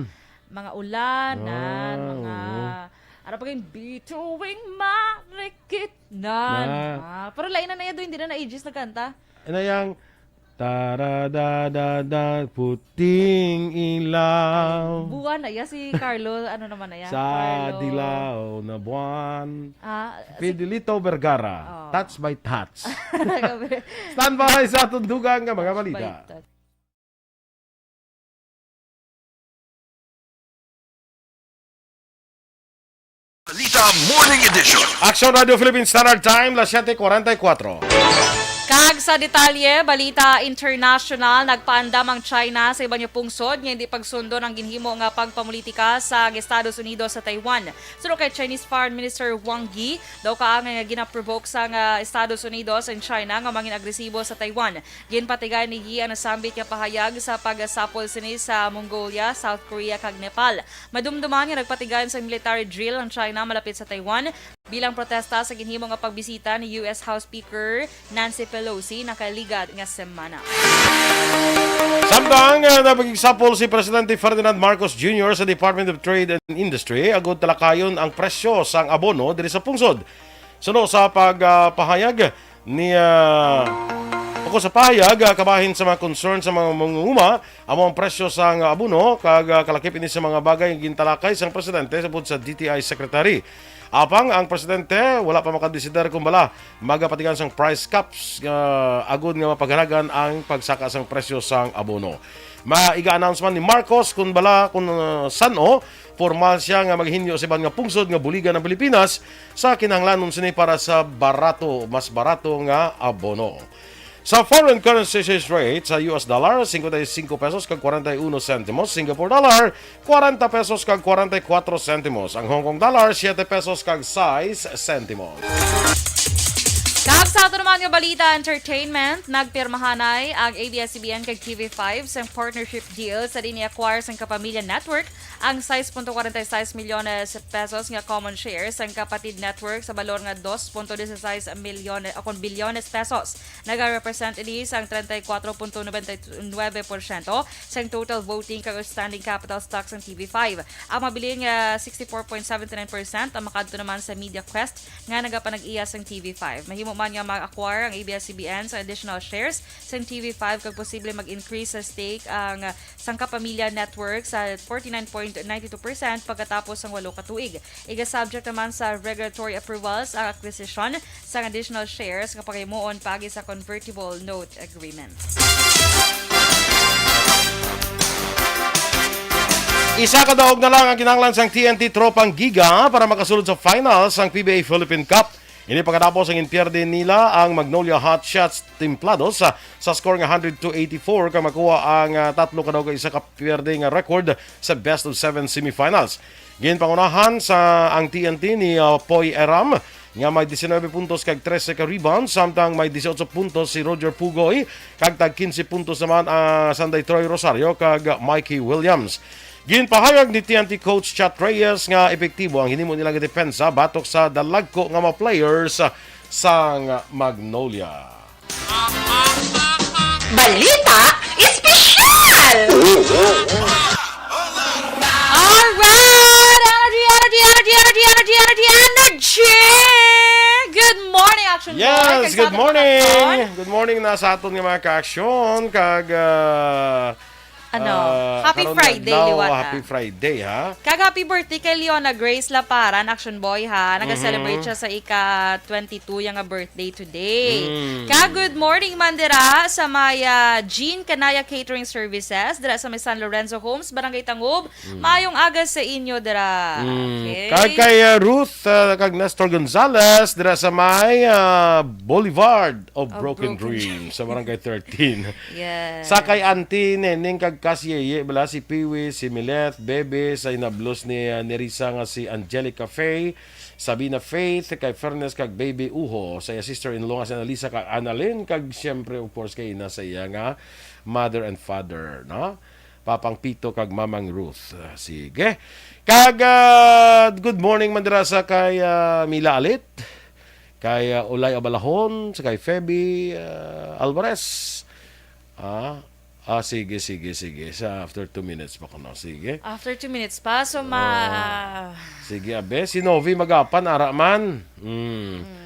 mga ulan, Ah, ah, mga, oo. ano pa yung bituing marikit nan. Ah. Ah, pero lain na na yan, hindi na na Aegis nagkanta. Ano yang Tara da da da, puting ilaw. Buwan na iya si Carlo, ano naman na iya? Sa Carlo. Dilaw na buwan. Ah, si Fidelito Vergara, Oh. Touch by Touch. Grabe. Stand by sa tundugan nga mga Touch balita. by Touch. Balita Morning Edition. Action Radio Philippine Standard Time, las siete cuarenta y cuatro. Kag sa detalye, balita international, nagpaandam ang China sa iban nga pungsod nga hindi pagsundon ang ginhimo nga pagpamulitika sang Estados Unidos sa Taiwan. Suno kay Chinese Foreign Minister Wang Yi, daw kaangay nga ginaprovoke sang, ah, Estados Unidos ang China nga mangin agresibo sa Taiwan. Ginpatigayon ni Yi ang nasambit nga pahayag sa pagsapol sini sa Mongolia, South Korea, kag Nepal. Madumduman nga nagpatigayon sang military drill ang China malapit sa Taiwan bilang protesta sa ginhimo nga pagbisita ni U S House Speaker Nancy Pelosi nakaligad nga semana. Samtang, ah, napakigsapol si Presidente Ferdinand Marcos Junior sa Department of Trade and Industry agud talakayon ang presyo sang abono diri sa pungsod. Suno sa pag, ah, pahayag ni, ah, o sa pahayag, ah, kabahin sa mga concern sa mga mangunguma, amo ang presyo sang abono, kag, ah, kalakip ini sa mga bagay nga gintalakay sang presidente sa, sa D T I Secretary. Apang ang presidente wala pa makadesider kung bala magapatigayon sang price caps, ah, agud nga mapagaragan ang pagsaka sang presyo sang abono. Maiga-announce man ni Marcos kung bala, kung, ah, san-o formal siya nga maghinyo sa iban nga pungsod nga buligan ang Pilipinas sa kinahanglanon sini para sa barato, mas barato nga abono. Sa foreign currency exchange rate, sa U S dollar, cincuenta y cinco pesos kag cuarenta y uno centimos, Singapore dollar, cuarenta pesos kag cuarenta y cuatro centimos, ang Hong Kong dollar, siete pesos kag sais centimos. Kag sa ato naman nga balita, entertainment, nagpirmahanay ang A B S C B N kag T V five sa partnership deal sa dini acquire sang Kapamilya Network ang sais punto kwarenta y sais milyones pesos nga common shares sang Kapatid Network sa balor nga dos punto dieciséis milyones, o kon bilyones pesos. Nagarepresent ini sang treinta y cuatro punto noventa y nueve porsyento sang total voting kag outstanding capital stock sang T V five. Ang mabilin nga sixty-four point seventy-nine percent ang makadto naman sa MediaQuest nga nagapanag-iya sang T V five. Mahimo man nga mag-acquire ang A B S C B N sa additional shares sang T V five kag posible mag-increase sa stake ang, ah, sang Kapamilya Network sa forty-nine point nine two percent pagkatapos sang walo ka tuig. Iga-subject naman sa regulatory approvals ang acquisition sang additional shares nga pagahimuon paagi sa convertible note agreement. Isa ka daog na lang ang kinahanglan sang T N T Tropang Giga para makasulod sa finals sang P B A Philippine Cup. Ini pagkatapos ang inpierde nila ang Magnolia Hot Shots Templados sa, sa score nga hundred to eighty-four, kag makuha ang, ah, tatlo ka daog ka isa ka pierde nga record sa best of seven semifinals. Ginpangunahan sa ang T N T ni, ah, Poy Eram nga may diecinuebe puntos kag trese ka rebounds, samtang may dieciocho puntos si Roger Pugoy, kag tag quince puntos naman ang Sanday Troy Rosario kag Mikey Williams. Ginpahayag ni T N T coach Chat Reyes nga epektibo ang hinimo nila nga depensa batok sa dalagko nga mga players sang Magnolia. Balita Espesyal! Morning na sa aton nga mga ka-aksyon, kag, ah, Ano, ah, happy karon Friday, adlaw, liwat, ah. Happy Friday, ha? Kag happy birthday kay Leona Grace Laparan, Action Boy, ha? Nag-celebrate Mhm. siya sa ika twenty-two yang nga birthday today. Mm. Kag good morning man dira sa may, ah, Jean Canaya Catering Services, dira sa may San Lorenzo Homes, Barangay Tangub. Mm. Maayong aga sa inyo dira. Mm. Okay. Kag kay, ah, Ruth, ah, kag Nestor Gonzalez, dira sa may, ah, Boulevard of Of Broken Broken Dreams, sa Barangay thirteen. Yes. Sa kay Auntie Neneng kag Kas Yeye, bala, si Piwi, si Milet, Bebe, sa inablos ni, ah, Nerissa nga si Angelica Faye, Sabina Faith, kay Fernest kag Baby Uho, sa iya sister-in-law nga si Annalisa kag Annalyn, kag siyempre, of course, kay ina sa iya nga mother and father, no? Papang Pito kag Mamang Ruth. Ah, sige. Kag, ah, good morning man dira sa kay, ah, Mila Alit, kay, ah, Ulay Abalahon, sa kay Feby, ah, Alvarez. Ah, ah, sige, sige, sige. Sa after two minutes pa kuno. Sige. After two minutes pa, so ma- Ah, sige, abe. Si Novi Magapan, ara man. Mm. Mm.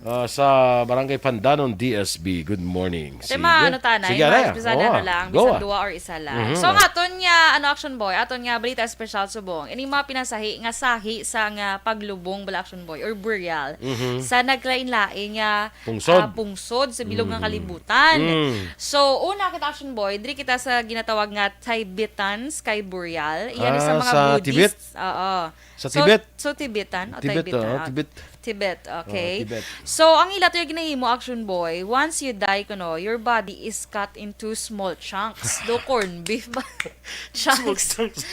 Ah, sa Barangay Pandanon, D S B. Good morning. Te, Sige. ma-, ano ta na, Sige, ma-, ano? Bisan Oo, ano lang, go, bisan ah. Dua or isa lang. Mhm. So, ang aton nga, ano, Action Boy, aton nga balita espesyal subong. Ini mga pinasahi nga sahi sa nga paglubong bala, Action Boy, or burial Mhm. sa naglain-lain nga, Pungsod. ah, pungsod sa bilog nga Mm. kalibutan. Mm. So, una kita, Action Boy, diri kita sa ginatawag nga Tibetan sky burial. Iyan sa Ah, mga sa Buddhist. Tibet? Oo. Sa So, Tibet? so Tibetan o Tibet, Tibetan? oo, Ah, Tibet. Tibet, Oo, okay. Tibet. So, ang ila to yung ginahimo, Action Boy, once you die, kuno, your body is cut into small chunks. Do corn beef ba? Chunks. Small chunks.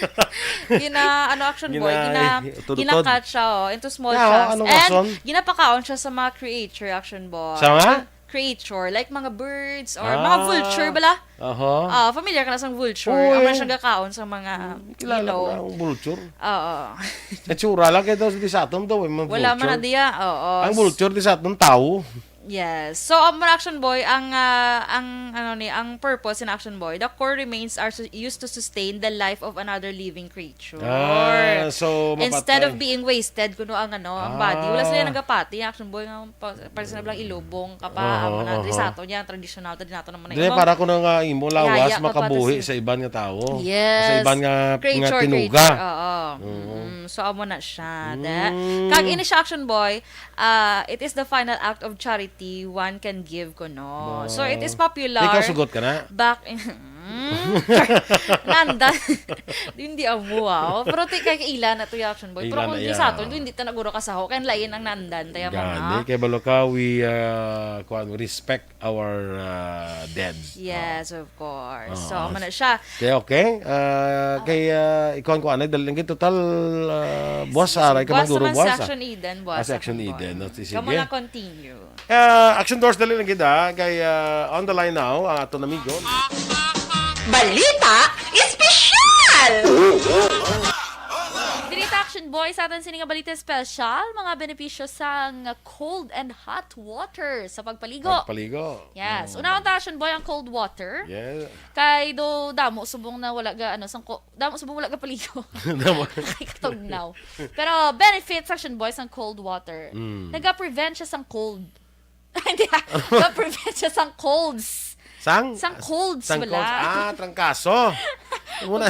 Gina, ano, Action Boy, Gina-, gina-, tudutod. gina-cut siya, oh, into small Yeah, oh, chunks. anong And rason? ginapakaon siya sa mga creature, Action Boy. Sa mga? Creature, like mga birds or mga Ah. vulture bala. Aha. Ah, familiar ka na sa vulture? Uy. Amo na siyang gakaon sa mga, Mm, kilala you know. ko na ang vulture. Oo. Sa tsura lang, kaya daw di sa aton daw, eh, mga Wala man na vulture. diya, oo. Ang vulture di sa aton, tao. Yes. So, ang mga Action Boy, ang, ah, ang, ano ni, ang purpose in Action Boy, the core remains are su-, used to sustain the life of another living creature. Ah, so, Instead of mapatay. being wasted, kuno ang, ano, ang body. Wala sila Ah. nagapati, Action Boy, nga pa-, para sila lang ilubong ka pa, Aha, ang mga aha. Sa ato niya, traditional, ta, di nato naman na Dili, imong para kuno nga imo lawas, Yaya ka pa, makabuhi tas sa iban nga tawo. Yes. Sa iban nga, nga Creature, tinuga. creature, oo. Oo. Mm, so, amo na siya. Da-, Mm. kag ini siya, Action Boy, ah, it is the final act of charity one can give, kuno. So, it is Wow. popular Ikaw, sugot ka na? back in, Mm. Nandan. Di, hindi amo, ah. Pero ti-, kay kaila na to, Action Boy. Pero Kaila kung na di ya. sa aton, hindi ta naguro kasaho. Kaya lain ang nandan, tayo mo Gani, na. kay balo ka, we, uh, kuwan, we respect our, uh, dead. Yes, Oh. of course. So, Oh, amo na siya. Okay, okay. Uh, kay, uh, ikaw ang kuwan, dali lang kay total, uh, buwas, Sige, aray ka buwas maguro, naman sa buwas, ah. Action Eden, buwas Ah, sa Action Action Boy. Eden. No? Sige. Kamu na continue. Ah, Action Doors, dali lang gid, ah. Kay, ah, on the line now, ang aton amigo. Balita Espesyal! Diri ta, Action Boy, sa aton sini nga balita espesyal, mga benepisyo sang cold and hot water sa pagpaligo. Pagpaligo. Yes. Mm. Unahon ta, Action Boy, ang cold water. Yeah. Kay do damo subong na wala ga, ano, sang ko-, damo subong wala ga paligo. Damo. Ay, katugnaw. Pero benefits, Action Boy, sang cold water. Mm. Naga-prevent siya sang cold. Hindi, ah. Naga-prevent siya sang colds. Sang? Sang colds, Sang wala. colds. Ah, trangkaso. Amo na.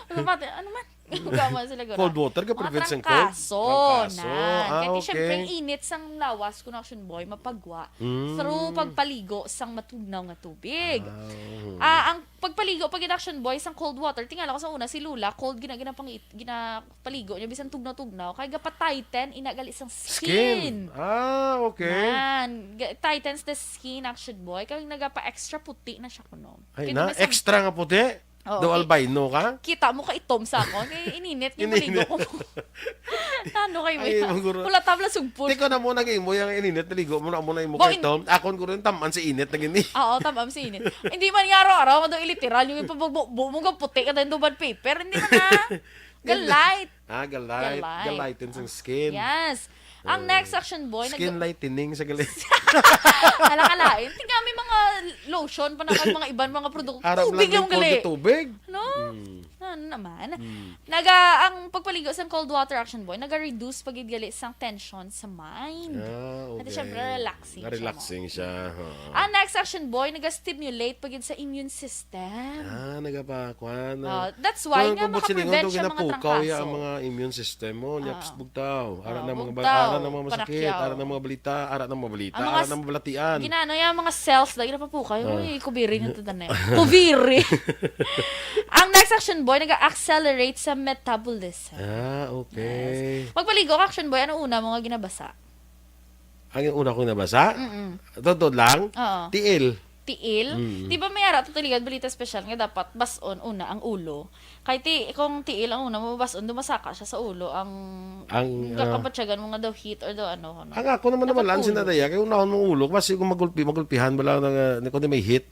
Ano ba, ano man? Huwag man sila gura. Cold water, ga-prevent sang cold? Trangkaso. Trangkaso. Na. Ah, Kaya okay. siyempre, ang init sang lawas, kung Action Boy, mapagwa Mm. through pagpaligo sang matugnaw nga tubig. Ah, oo. Ah, ang pagpaligo, pag Action Boy, sang cold water, tingala ko sa una, si Lola, cold, gina-, ginapangit-, ginapaligo niya, bisan tugnaw-tugnaw, kay gapa-tighten, ina gali sang Skin. skin. Ah, okay. Nan, ga-, tightens the skin, Action Boy, kay nagapa-extra puti na siya kuno. Ay, Kay na, di ba sa extra nga puti? Oo, Daw ki-, albino ka? Kita mo ka itom sa akon. Kay ininit nga Ininit. maligo ko. Ano kayo Ay, yan? Maguro. Wala tabla sugpon. Tiko na mo nag-imo yung ininit, naligo mo na mo na imo Bo, kay in- Tom. Akon ko rin, taman sa init na gini. Oo, taman sa init. Hindi man nga araw-araw, mado iliteral, yung ipabugbo mo, puti ka tayo duban paper. Hindi man na. Galite. Ah, galite. Galite. Galite sa skin. Yes. Ang Eh, next, Action Boy, nag- skin lightening sa gali. Hala, kalain. Tingnan, may mga lotion pa na kag mga iban, mga produkto. Arap Tubig lang lang yung gali. Tubig. No? Mm. Ano naman? Mm. Naga, ang pagpaligo sang cold water, Action Boy, naga-reduce pa gid gali sang tension sa mind. Ah, okay. Ate, syempre, relaxing siya mo. Relaxing siya, oo. Ang next, Action Boy, naga-stimulate pa gid sa immune system. Ah, nagapakuan na. Oh, that's why nga makaprevent siya mga trangkaso. Ang mga immune system mo, nya, ah, psst, bugtaw. Ara na mga ba-, ara na mga masakit, ara na mga balita, ara na mga balita, ara na mga balatian. Ginano ya mga cells lagi napapukay. Ah. Uy, kubiri nga tanan eh. Kubiri. Ang next, Action Boy, naga-accelerate sa metabolism. Ah, okay. Yes. Magpaligo ka, Action Boy, ano una mo nga ginabasa? Ang una kong nabasa? Mm-mm. Totoo lang? Oo. Tiil. Tiil? Mm. Di ba may ara to tuligan balita special nga dapat bas-on una ang ulo? Kay ti, kung tiil ang una mo bas-on, dumasaka siya sa ulo. Ang, ang, ah, kakabatyagan mo nga daw heat or daw ano, ano. Ang ako naman, dapat naman lang ulo. Sinadaya, kay unahon mong ulo, kasi kung magulpi, magulpihan, wala na nga, kundi may heat.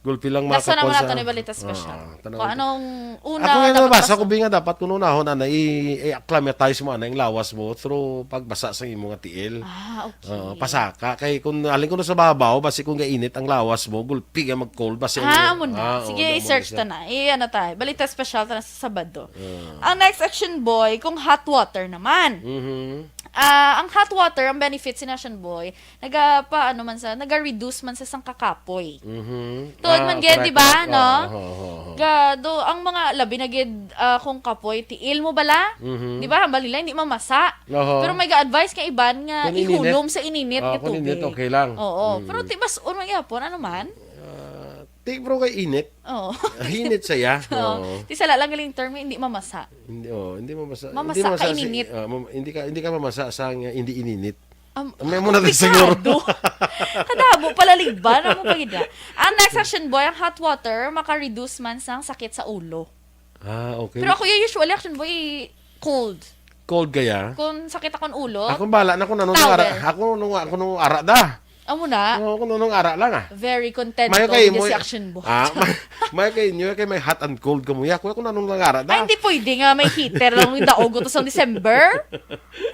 Gulpi lang. Nasa naman makakuha nato sa ni balita special. Ah, tanaw. Kung anong una. Ako nga dapat nabasa ko, basa. Bi, nga dapat kung unahon, ana, i-, i-acclimatize mo, ana, yung lawas mo through pagbasa sa imo nga tiil. Ah, okay. Oo, pasaka. Kay kung alin ko na sa babaw, basi kung gainit ang lawas mo, gulpi nga mag-cold, basi. Ah, ang amo na. Ah, sige, oo, i-search ta na. I-, ano ta, balita special ta na sa Sabado. Ah. Ang next, Action Boy, kung hot water naman. Mhm. Ah, ang hot water, ang benefits ni Action Boy, naga pa, ano man sa, naga-reduce man sa sang kakapoy. Mhm. Tuod man gid, di ba, no? Ah, correct, correct. Oo, oo, oo. Ga, do, ang mga, labi na gid, ah, kung kapoy, tiil mo bala? Mhm. Di ba, hambal nila, hindi mamasa. Oho. Pero may ga-advise nga iban nga ihulom sa ininit nga tubig. Kung ininit. Ah, kung ininit, okay lang. Oo. Mm. Pero ti bas-on man gyapon, ano man? Ah, ti, pero kay init. Oo. Init siya. Oo. Oo. Ti sala lang galing term, hindi mamasa. Hindi, oh, hindi mamasa. Mamasa ka ininit. Hindi mamasa si, ah, mam-, hindi ka, hindi ka mamasa sa nga hindi ininit. Am-, may muna komplikado. Siguro. Kadamo pala ligban, amo pa gid na. Ang next, Action Boy, ang hot water maka-reduce man sang sakit sa ulo. Ah, okay. Pero ako, usually, Action Boy, cold. Cold kaya? Kung sakit akong ulo, towel. Ako bala na kung anong ara, ako nung, ako nung ara da. Amo na. Oo, kung anong ara lang, ah. Very content si Action Boy. Mayo kay inyo, ah, may, mayo kay inyo, kay may hot and cold kamo. Ya, kuya, kung anong nangara na. Ay, hindi pwede nga may heater lang yung daog to sa December.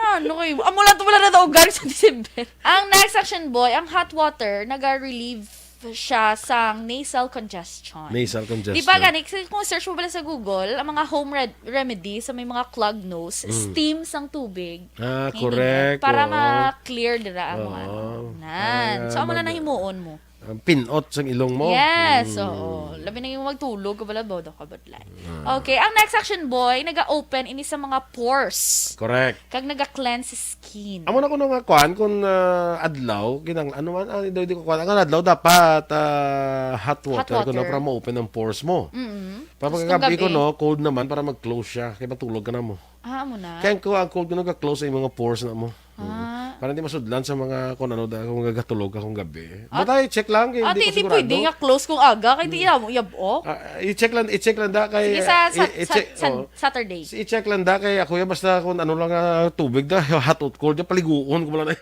Na, ano kayo? Amo lang to wala na daogan sa December. Ang next, Action Boy, ang hot water, naga-relieve siya sa nasal congestion. Nasal congestion. Di ba gani, kasi kung search mo pala sa Google, ang mga home red-, remedy sa may mga clogged nose, mm, steam sang tubig. Ah, correct. Ininit. Para ma-clear dira ang mga ano. Oo. Nan. So, amo na nahimuon mo. Ang pinot sang ilong mo. Yes, oo. Mm. Labi na yung magtulog ka pala, bodo ka, budlay. Ah. Okay, ang next, Action Boy, naga-open ini sa mga pores. Correct. Kag naga-cleanse skin. Amo na kuno nga kuan, kung, ah, adlaw, kinang-, ano man, ah, di, di ko kuan. Ang adlaw dapat, ah, hot water, hot water, kuno, para ma-open ang pores mo. Mm-mm. Tapos kung gabi, kuno, cold naman para mag-close siya. Kaya matulog ka na mo. Ah, amo na. Kaya ang, ang cold kuno ga-close ang mga pores na mo. Ah. Mm. Para hindi masudlan sa mga kung ano, da-, kung gagatulog ka kung gabi. At, but ay, check lang, kay hindi ko sigurado. Ate, hindi pwede nga close kung aga, kay di mo yab-, oh. Ah, i-check lang, i-check lang da kay, sige, sa, sa, i-, i-check, sa, sa, oh. Saturday. I-check lang da kay ako yan, basta kung ano lang, ah, tubig da, hot or cold, da, paliguon ko lang na.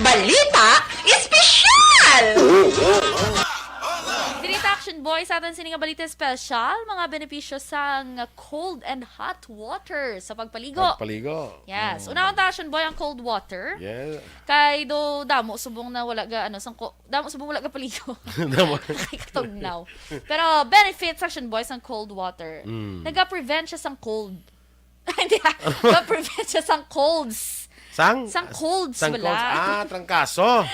Balita Espesyal! Diri ta, Action Boy, sa aton sini nga balita espesyal, mga benepisyo sang cold and hot water sa pagpaligo. Pagpaligo. Yes. Mm. Unahon ta, Action Boy, ang cold water. Yeah. Kay do damo subong na wala ga, ano, sang ko-, damo subong wala ga paligo. Damo. Kay katugnaw. Pero benefits, Action Boy, sang cold water. Mm. Naga-prevent siya sang cold. Hindi, ah. Naga-prevent siya sang colds. Sang? Sang colds, sang colds. Ah, trangkaso.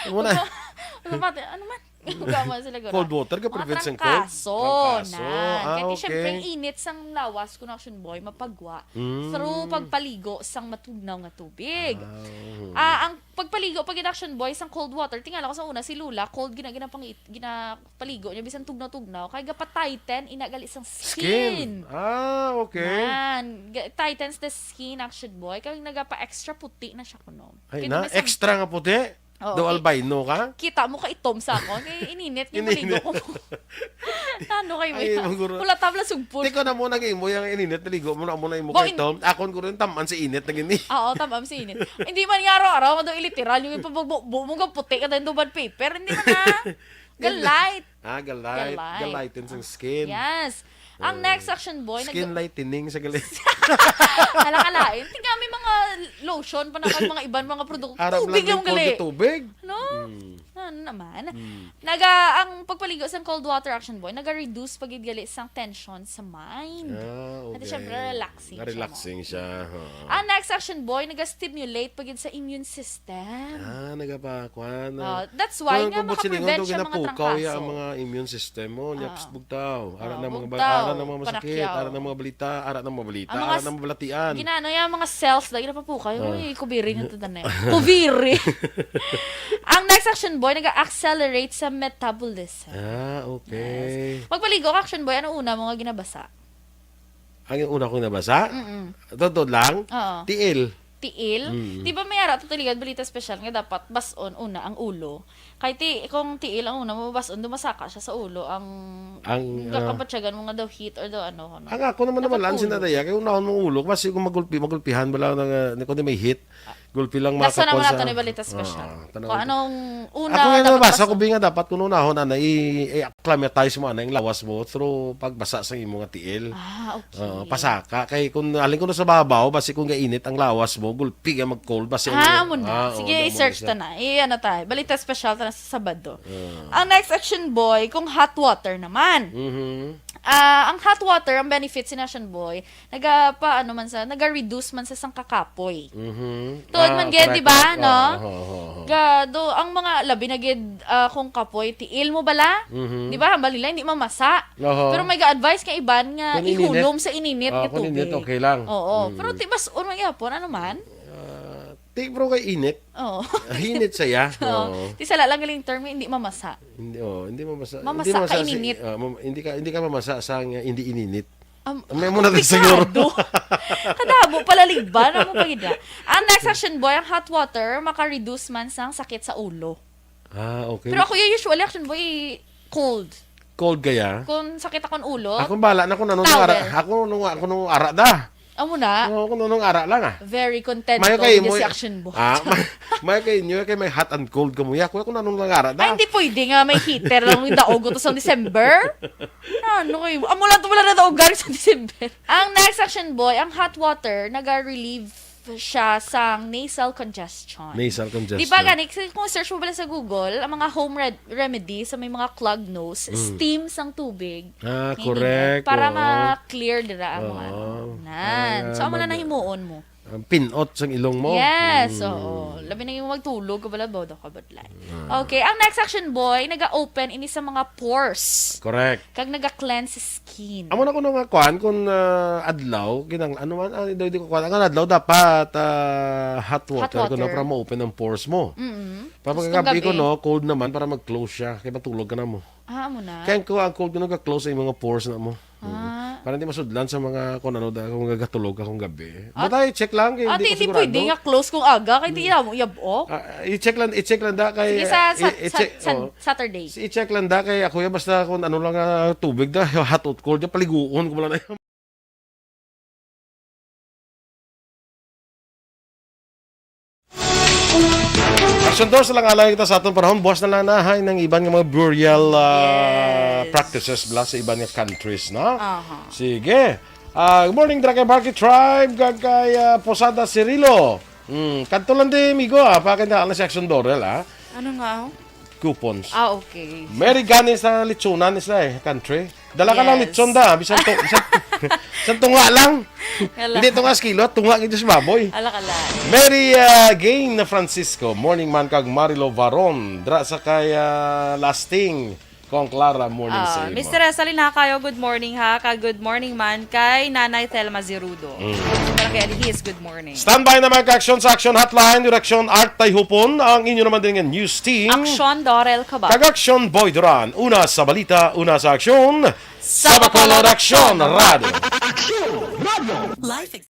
Ano man? Ano man? Cold water, ga-prevent sang cold? Trangkaso. Trangkaso. Ah, okay. Kaya, syempre, ang init sang lawas, kun Action Boy, mapagwa through pagpaligo sang matugnaw nga tubig. Ah, oo. Ah, ang pagpaligo, pag Action Boy, sang cold water, tingala ko sa una, si Lola, cold gina-, ginapangit-, gina-, paligo niya, bisan tugnaw-tugnaw, kay gapa-tighten, ina gali sang skin. Skin. Ah, okay. Nan, ga-, tightens the skin, Action Boy, kay nagapa-extra puti na siya kuno. Ay, extra nga puti? Oo, daw albino ka? Kita mo ka itom sa ako. Kay ininit niya maligo ko. Ano kayo? Ay, maguro. Wala tabla sugpon. Tiko na mo nang imo yung ininit, naligo mo na mo na imo kay itom. Akon ko rin, taman sa init na gini. Oo, taman sa init. Hindi man nga araw-araw, nga daw iliteral, yung ipabugbo mo, nga puti ka tayo, duban paper. Hindi man na. Ga-light. Ah, ga-light. Ga-light. Ga-lighten sang skin. Yes. Ang next, Action Boy, skin lightening sa gali. Hala, kalain. Tingnan mo, mga lotion pa na kag mga iban mga produkto. Ara Tubig lang lang gali. Tubig. No? Mm. Ano naman? Mm. Naga, ang pagpaligo sang cold water, Action Boy, naga-reduce pa gid gali sang tension sa mind. Ah, okay. Ate, syempre, relaxing siya mo. Relaxing siya, oo. Ang next, Action Boy, naga-stimulate pa gid sa immune system. Ah, nagapa-, kwan, ah. Oh, that's why nga makaprevent siya mga trangkaso. Ang mga immune system mo, nya, ah, pst, bugtaw. Ara na mga bal-, ara na mga masakit, ara na mga balita, ara na mga balita, ara na mga balatian. Ginano ya mga cells lagi napapukay. Ah. Uy, kubiri nga to tanan. Kubiri. Ang next, Action Boy, nag-accelerate sa metabolism. Ah, okay. Yes. Magpaligo ka, Action Boy, ano una mo nga ginabasa? Ang una kong nabasa? Mm-mm. Totoo lang? Oo. Tiil. Tiil? Mm. Di ba may ara to tuligan balita special nga dapat bas-on una ang ulo? Kay ti, kung tiil ang una mo bas-on, dumasaka siya sa ulo ang, ang, ah, kabatyagan mo nga daw heat or daw ano, ano. Ang ako naman naman lang sinadaya, kay unahon mong ulo, kasi kung magulpi, magulpihan, wala na nga, kung di may heat, gulpi lang. Nasa naman nato ni balita special. Ah, kung anong una. Ako nga dapat nabasa ko, bi nga dapat kung unahon, ana, i-, i-acclimatize mo, ana, yung lawas mo through pagbasa sa imo nga tiil. Ah, okay. Oo, pasaka. Kay kung halin ko na sa babaw, basi kung gainit ang lawas mo, gulpi ka mag-cold, basi ang, ah, amo na. Ah, sige, oo, i-search ta na. I-, ano ta, balita special ta na sa Sabado. Ah. Ang next, Action Boy, kung hot water naman. Mhm. Ah, ang hot water, ang benefits ni Action Boy, naga, pa, ano man sa, naga-reduce man sa sang kakapoy. Mhm. Tuod man gid, di ba, no? Ah, correct, correct. Oo, oo, oo. Ga, do, ang mga labi na gid, ah, kung kapoy, tiil mo bala? Mhm. Di ba, hambal nila, hindi mamasa. Oho. Pero may ga-advise nga iban nga ihulom sa ininit nga tubig. Ah, kung ininit, okay lang. Oo. Mm. Pero ti bas-on man gihapon, ano man? Ah, ti, pero kay init. Oo. Init saya. Oo. Oo. Ti sala lang galing term nga hindi mamasa. Hindi, oh, hindi mamasa. Mamasa ka ininit. Ah, mam-, hindi ka, hindi ka mamasa sa nga hindi ininit. May mo na siguro. Kadamo pala ligban, amo pa gid na. Ang next, Action Boy, ang hot water maka-reduce man sang sakit sa ulo. Ah, okay. Pero ako, usually, Action Boy, cold. Cold kaya? Kung sakit akong ulo, ako bala na kung anong ara, ako nung, ako nung ara da. Amo na. Oo, kung anong ara lang, ah. Very content si Action Boy. Ah, may, may kay inyo, kay may hot and cold ka mo. Ya, kung anong lang ara da. Ay, hindi pwede nga may heater lang yung daog to sa December. Ano kayo? Amo lang to wala na daog sa December. Ang next, Action Boy, ang hot water, naga-relieve siya sang nasal congestion. Nasal congestion. Di ba gani, kasi kung search mo pala sa Google, ang mga home red-, remedy sa may mga clogged nose, mm, steam sang tubig. Ah, correct. Ininit para ma-clear dira ang mga ano. Oo. Nan. Ah, so, amo na mag- nahimuon mo. Ang pinot sang ilong mo. Yes, mm, oo. Labi na yung magtulog ka pala, bodo ka ba? Ah. Okay, ang next, Action Boy, naga-open ini sa mga pores. Correct. Kag naga-cleanse skin. Amo na kuno nga kuan, kung, ah, adlaw, kinang-, ano man, ah, di, di ko kuan. Ang adlaw dapat, ah, hot water, hot water kuno para ma-open ang pores mo. Mm-mm. Tapos pagkagabi kung gabi kuno, cold naman para mag-close siya. Kaya matulog ka na mo. Ah, amo na. Kaya ko ang cold kuno ga-close ang mga pores na mo. Ah. Mm. Para hindi masudlan sa mga kung ano da, kung gagatulog ka kung gabi. At, but I check lang, kay at hindi ko hindi sigurado. Pwede nga close kung aga, kay di mo yabok. Ah, i-check lang, i-check lang da kay, sige, sa, i-, sa, i-check, sa, oh. Saturday. I-check lang da kay ako ya, basta kung ano lang nga tubig da, hot or cold, ya paliguon ko lang na. Action Doors lang alay kita sa atong panahon. Buwas na lang na, ha, nang iban nga mga burial, ah, yes, practices bala sa iban nga countries, no? Aha. Sige. Ah, good morning, dira kay Barky Tribe, kag kay, ah, Posada Cirilo. Hmm, kadto lang di, migo, ah, pa kay na si Action Dorel, ah. Ano nga, oh? Coupons. Ah, okay. Mary gani sa litsunan is, eh, country. Dala ka lang, yes, litson da, bisan to, bisan, bisan tunga lang. Ala. Hindi tunga sa kilo, tunga gid sa baboy. Ala ka lang. Mary, ah, Gain Francisco, morning man kag Marilo Varon, dra sa kay, ah, Lasting, Kong Clara, morning sa imo. Mister Esalin Hakayo, good morning ha, kag good morning man kay Nanay Thelma Zirudo. Mm. Sa Barangay Alihis, good morning. Standby naman ka Action sa Action Hotline, direksyon Art Tayhupon, ang inyo naman din nga news team. Action Dorel Cabal. Kag Action Boy Duran. Una sa balita, una sa aksyon. Sa Bacolod Action Radio. Action Radio. Life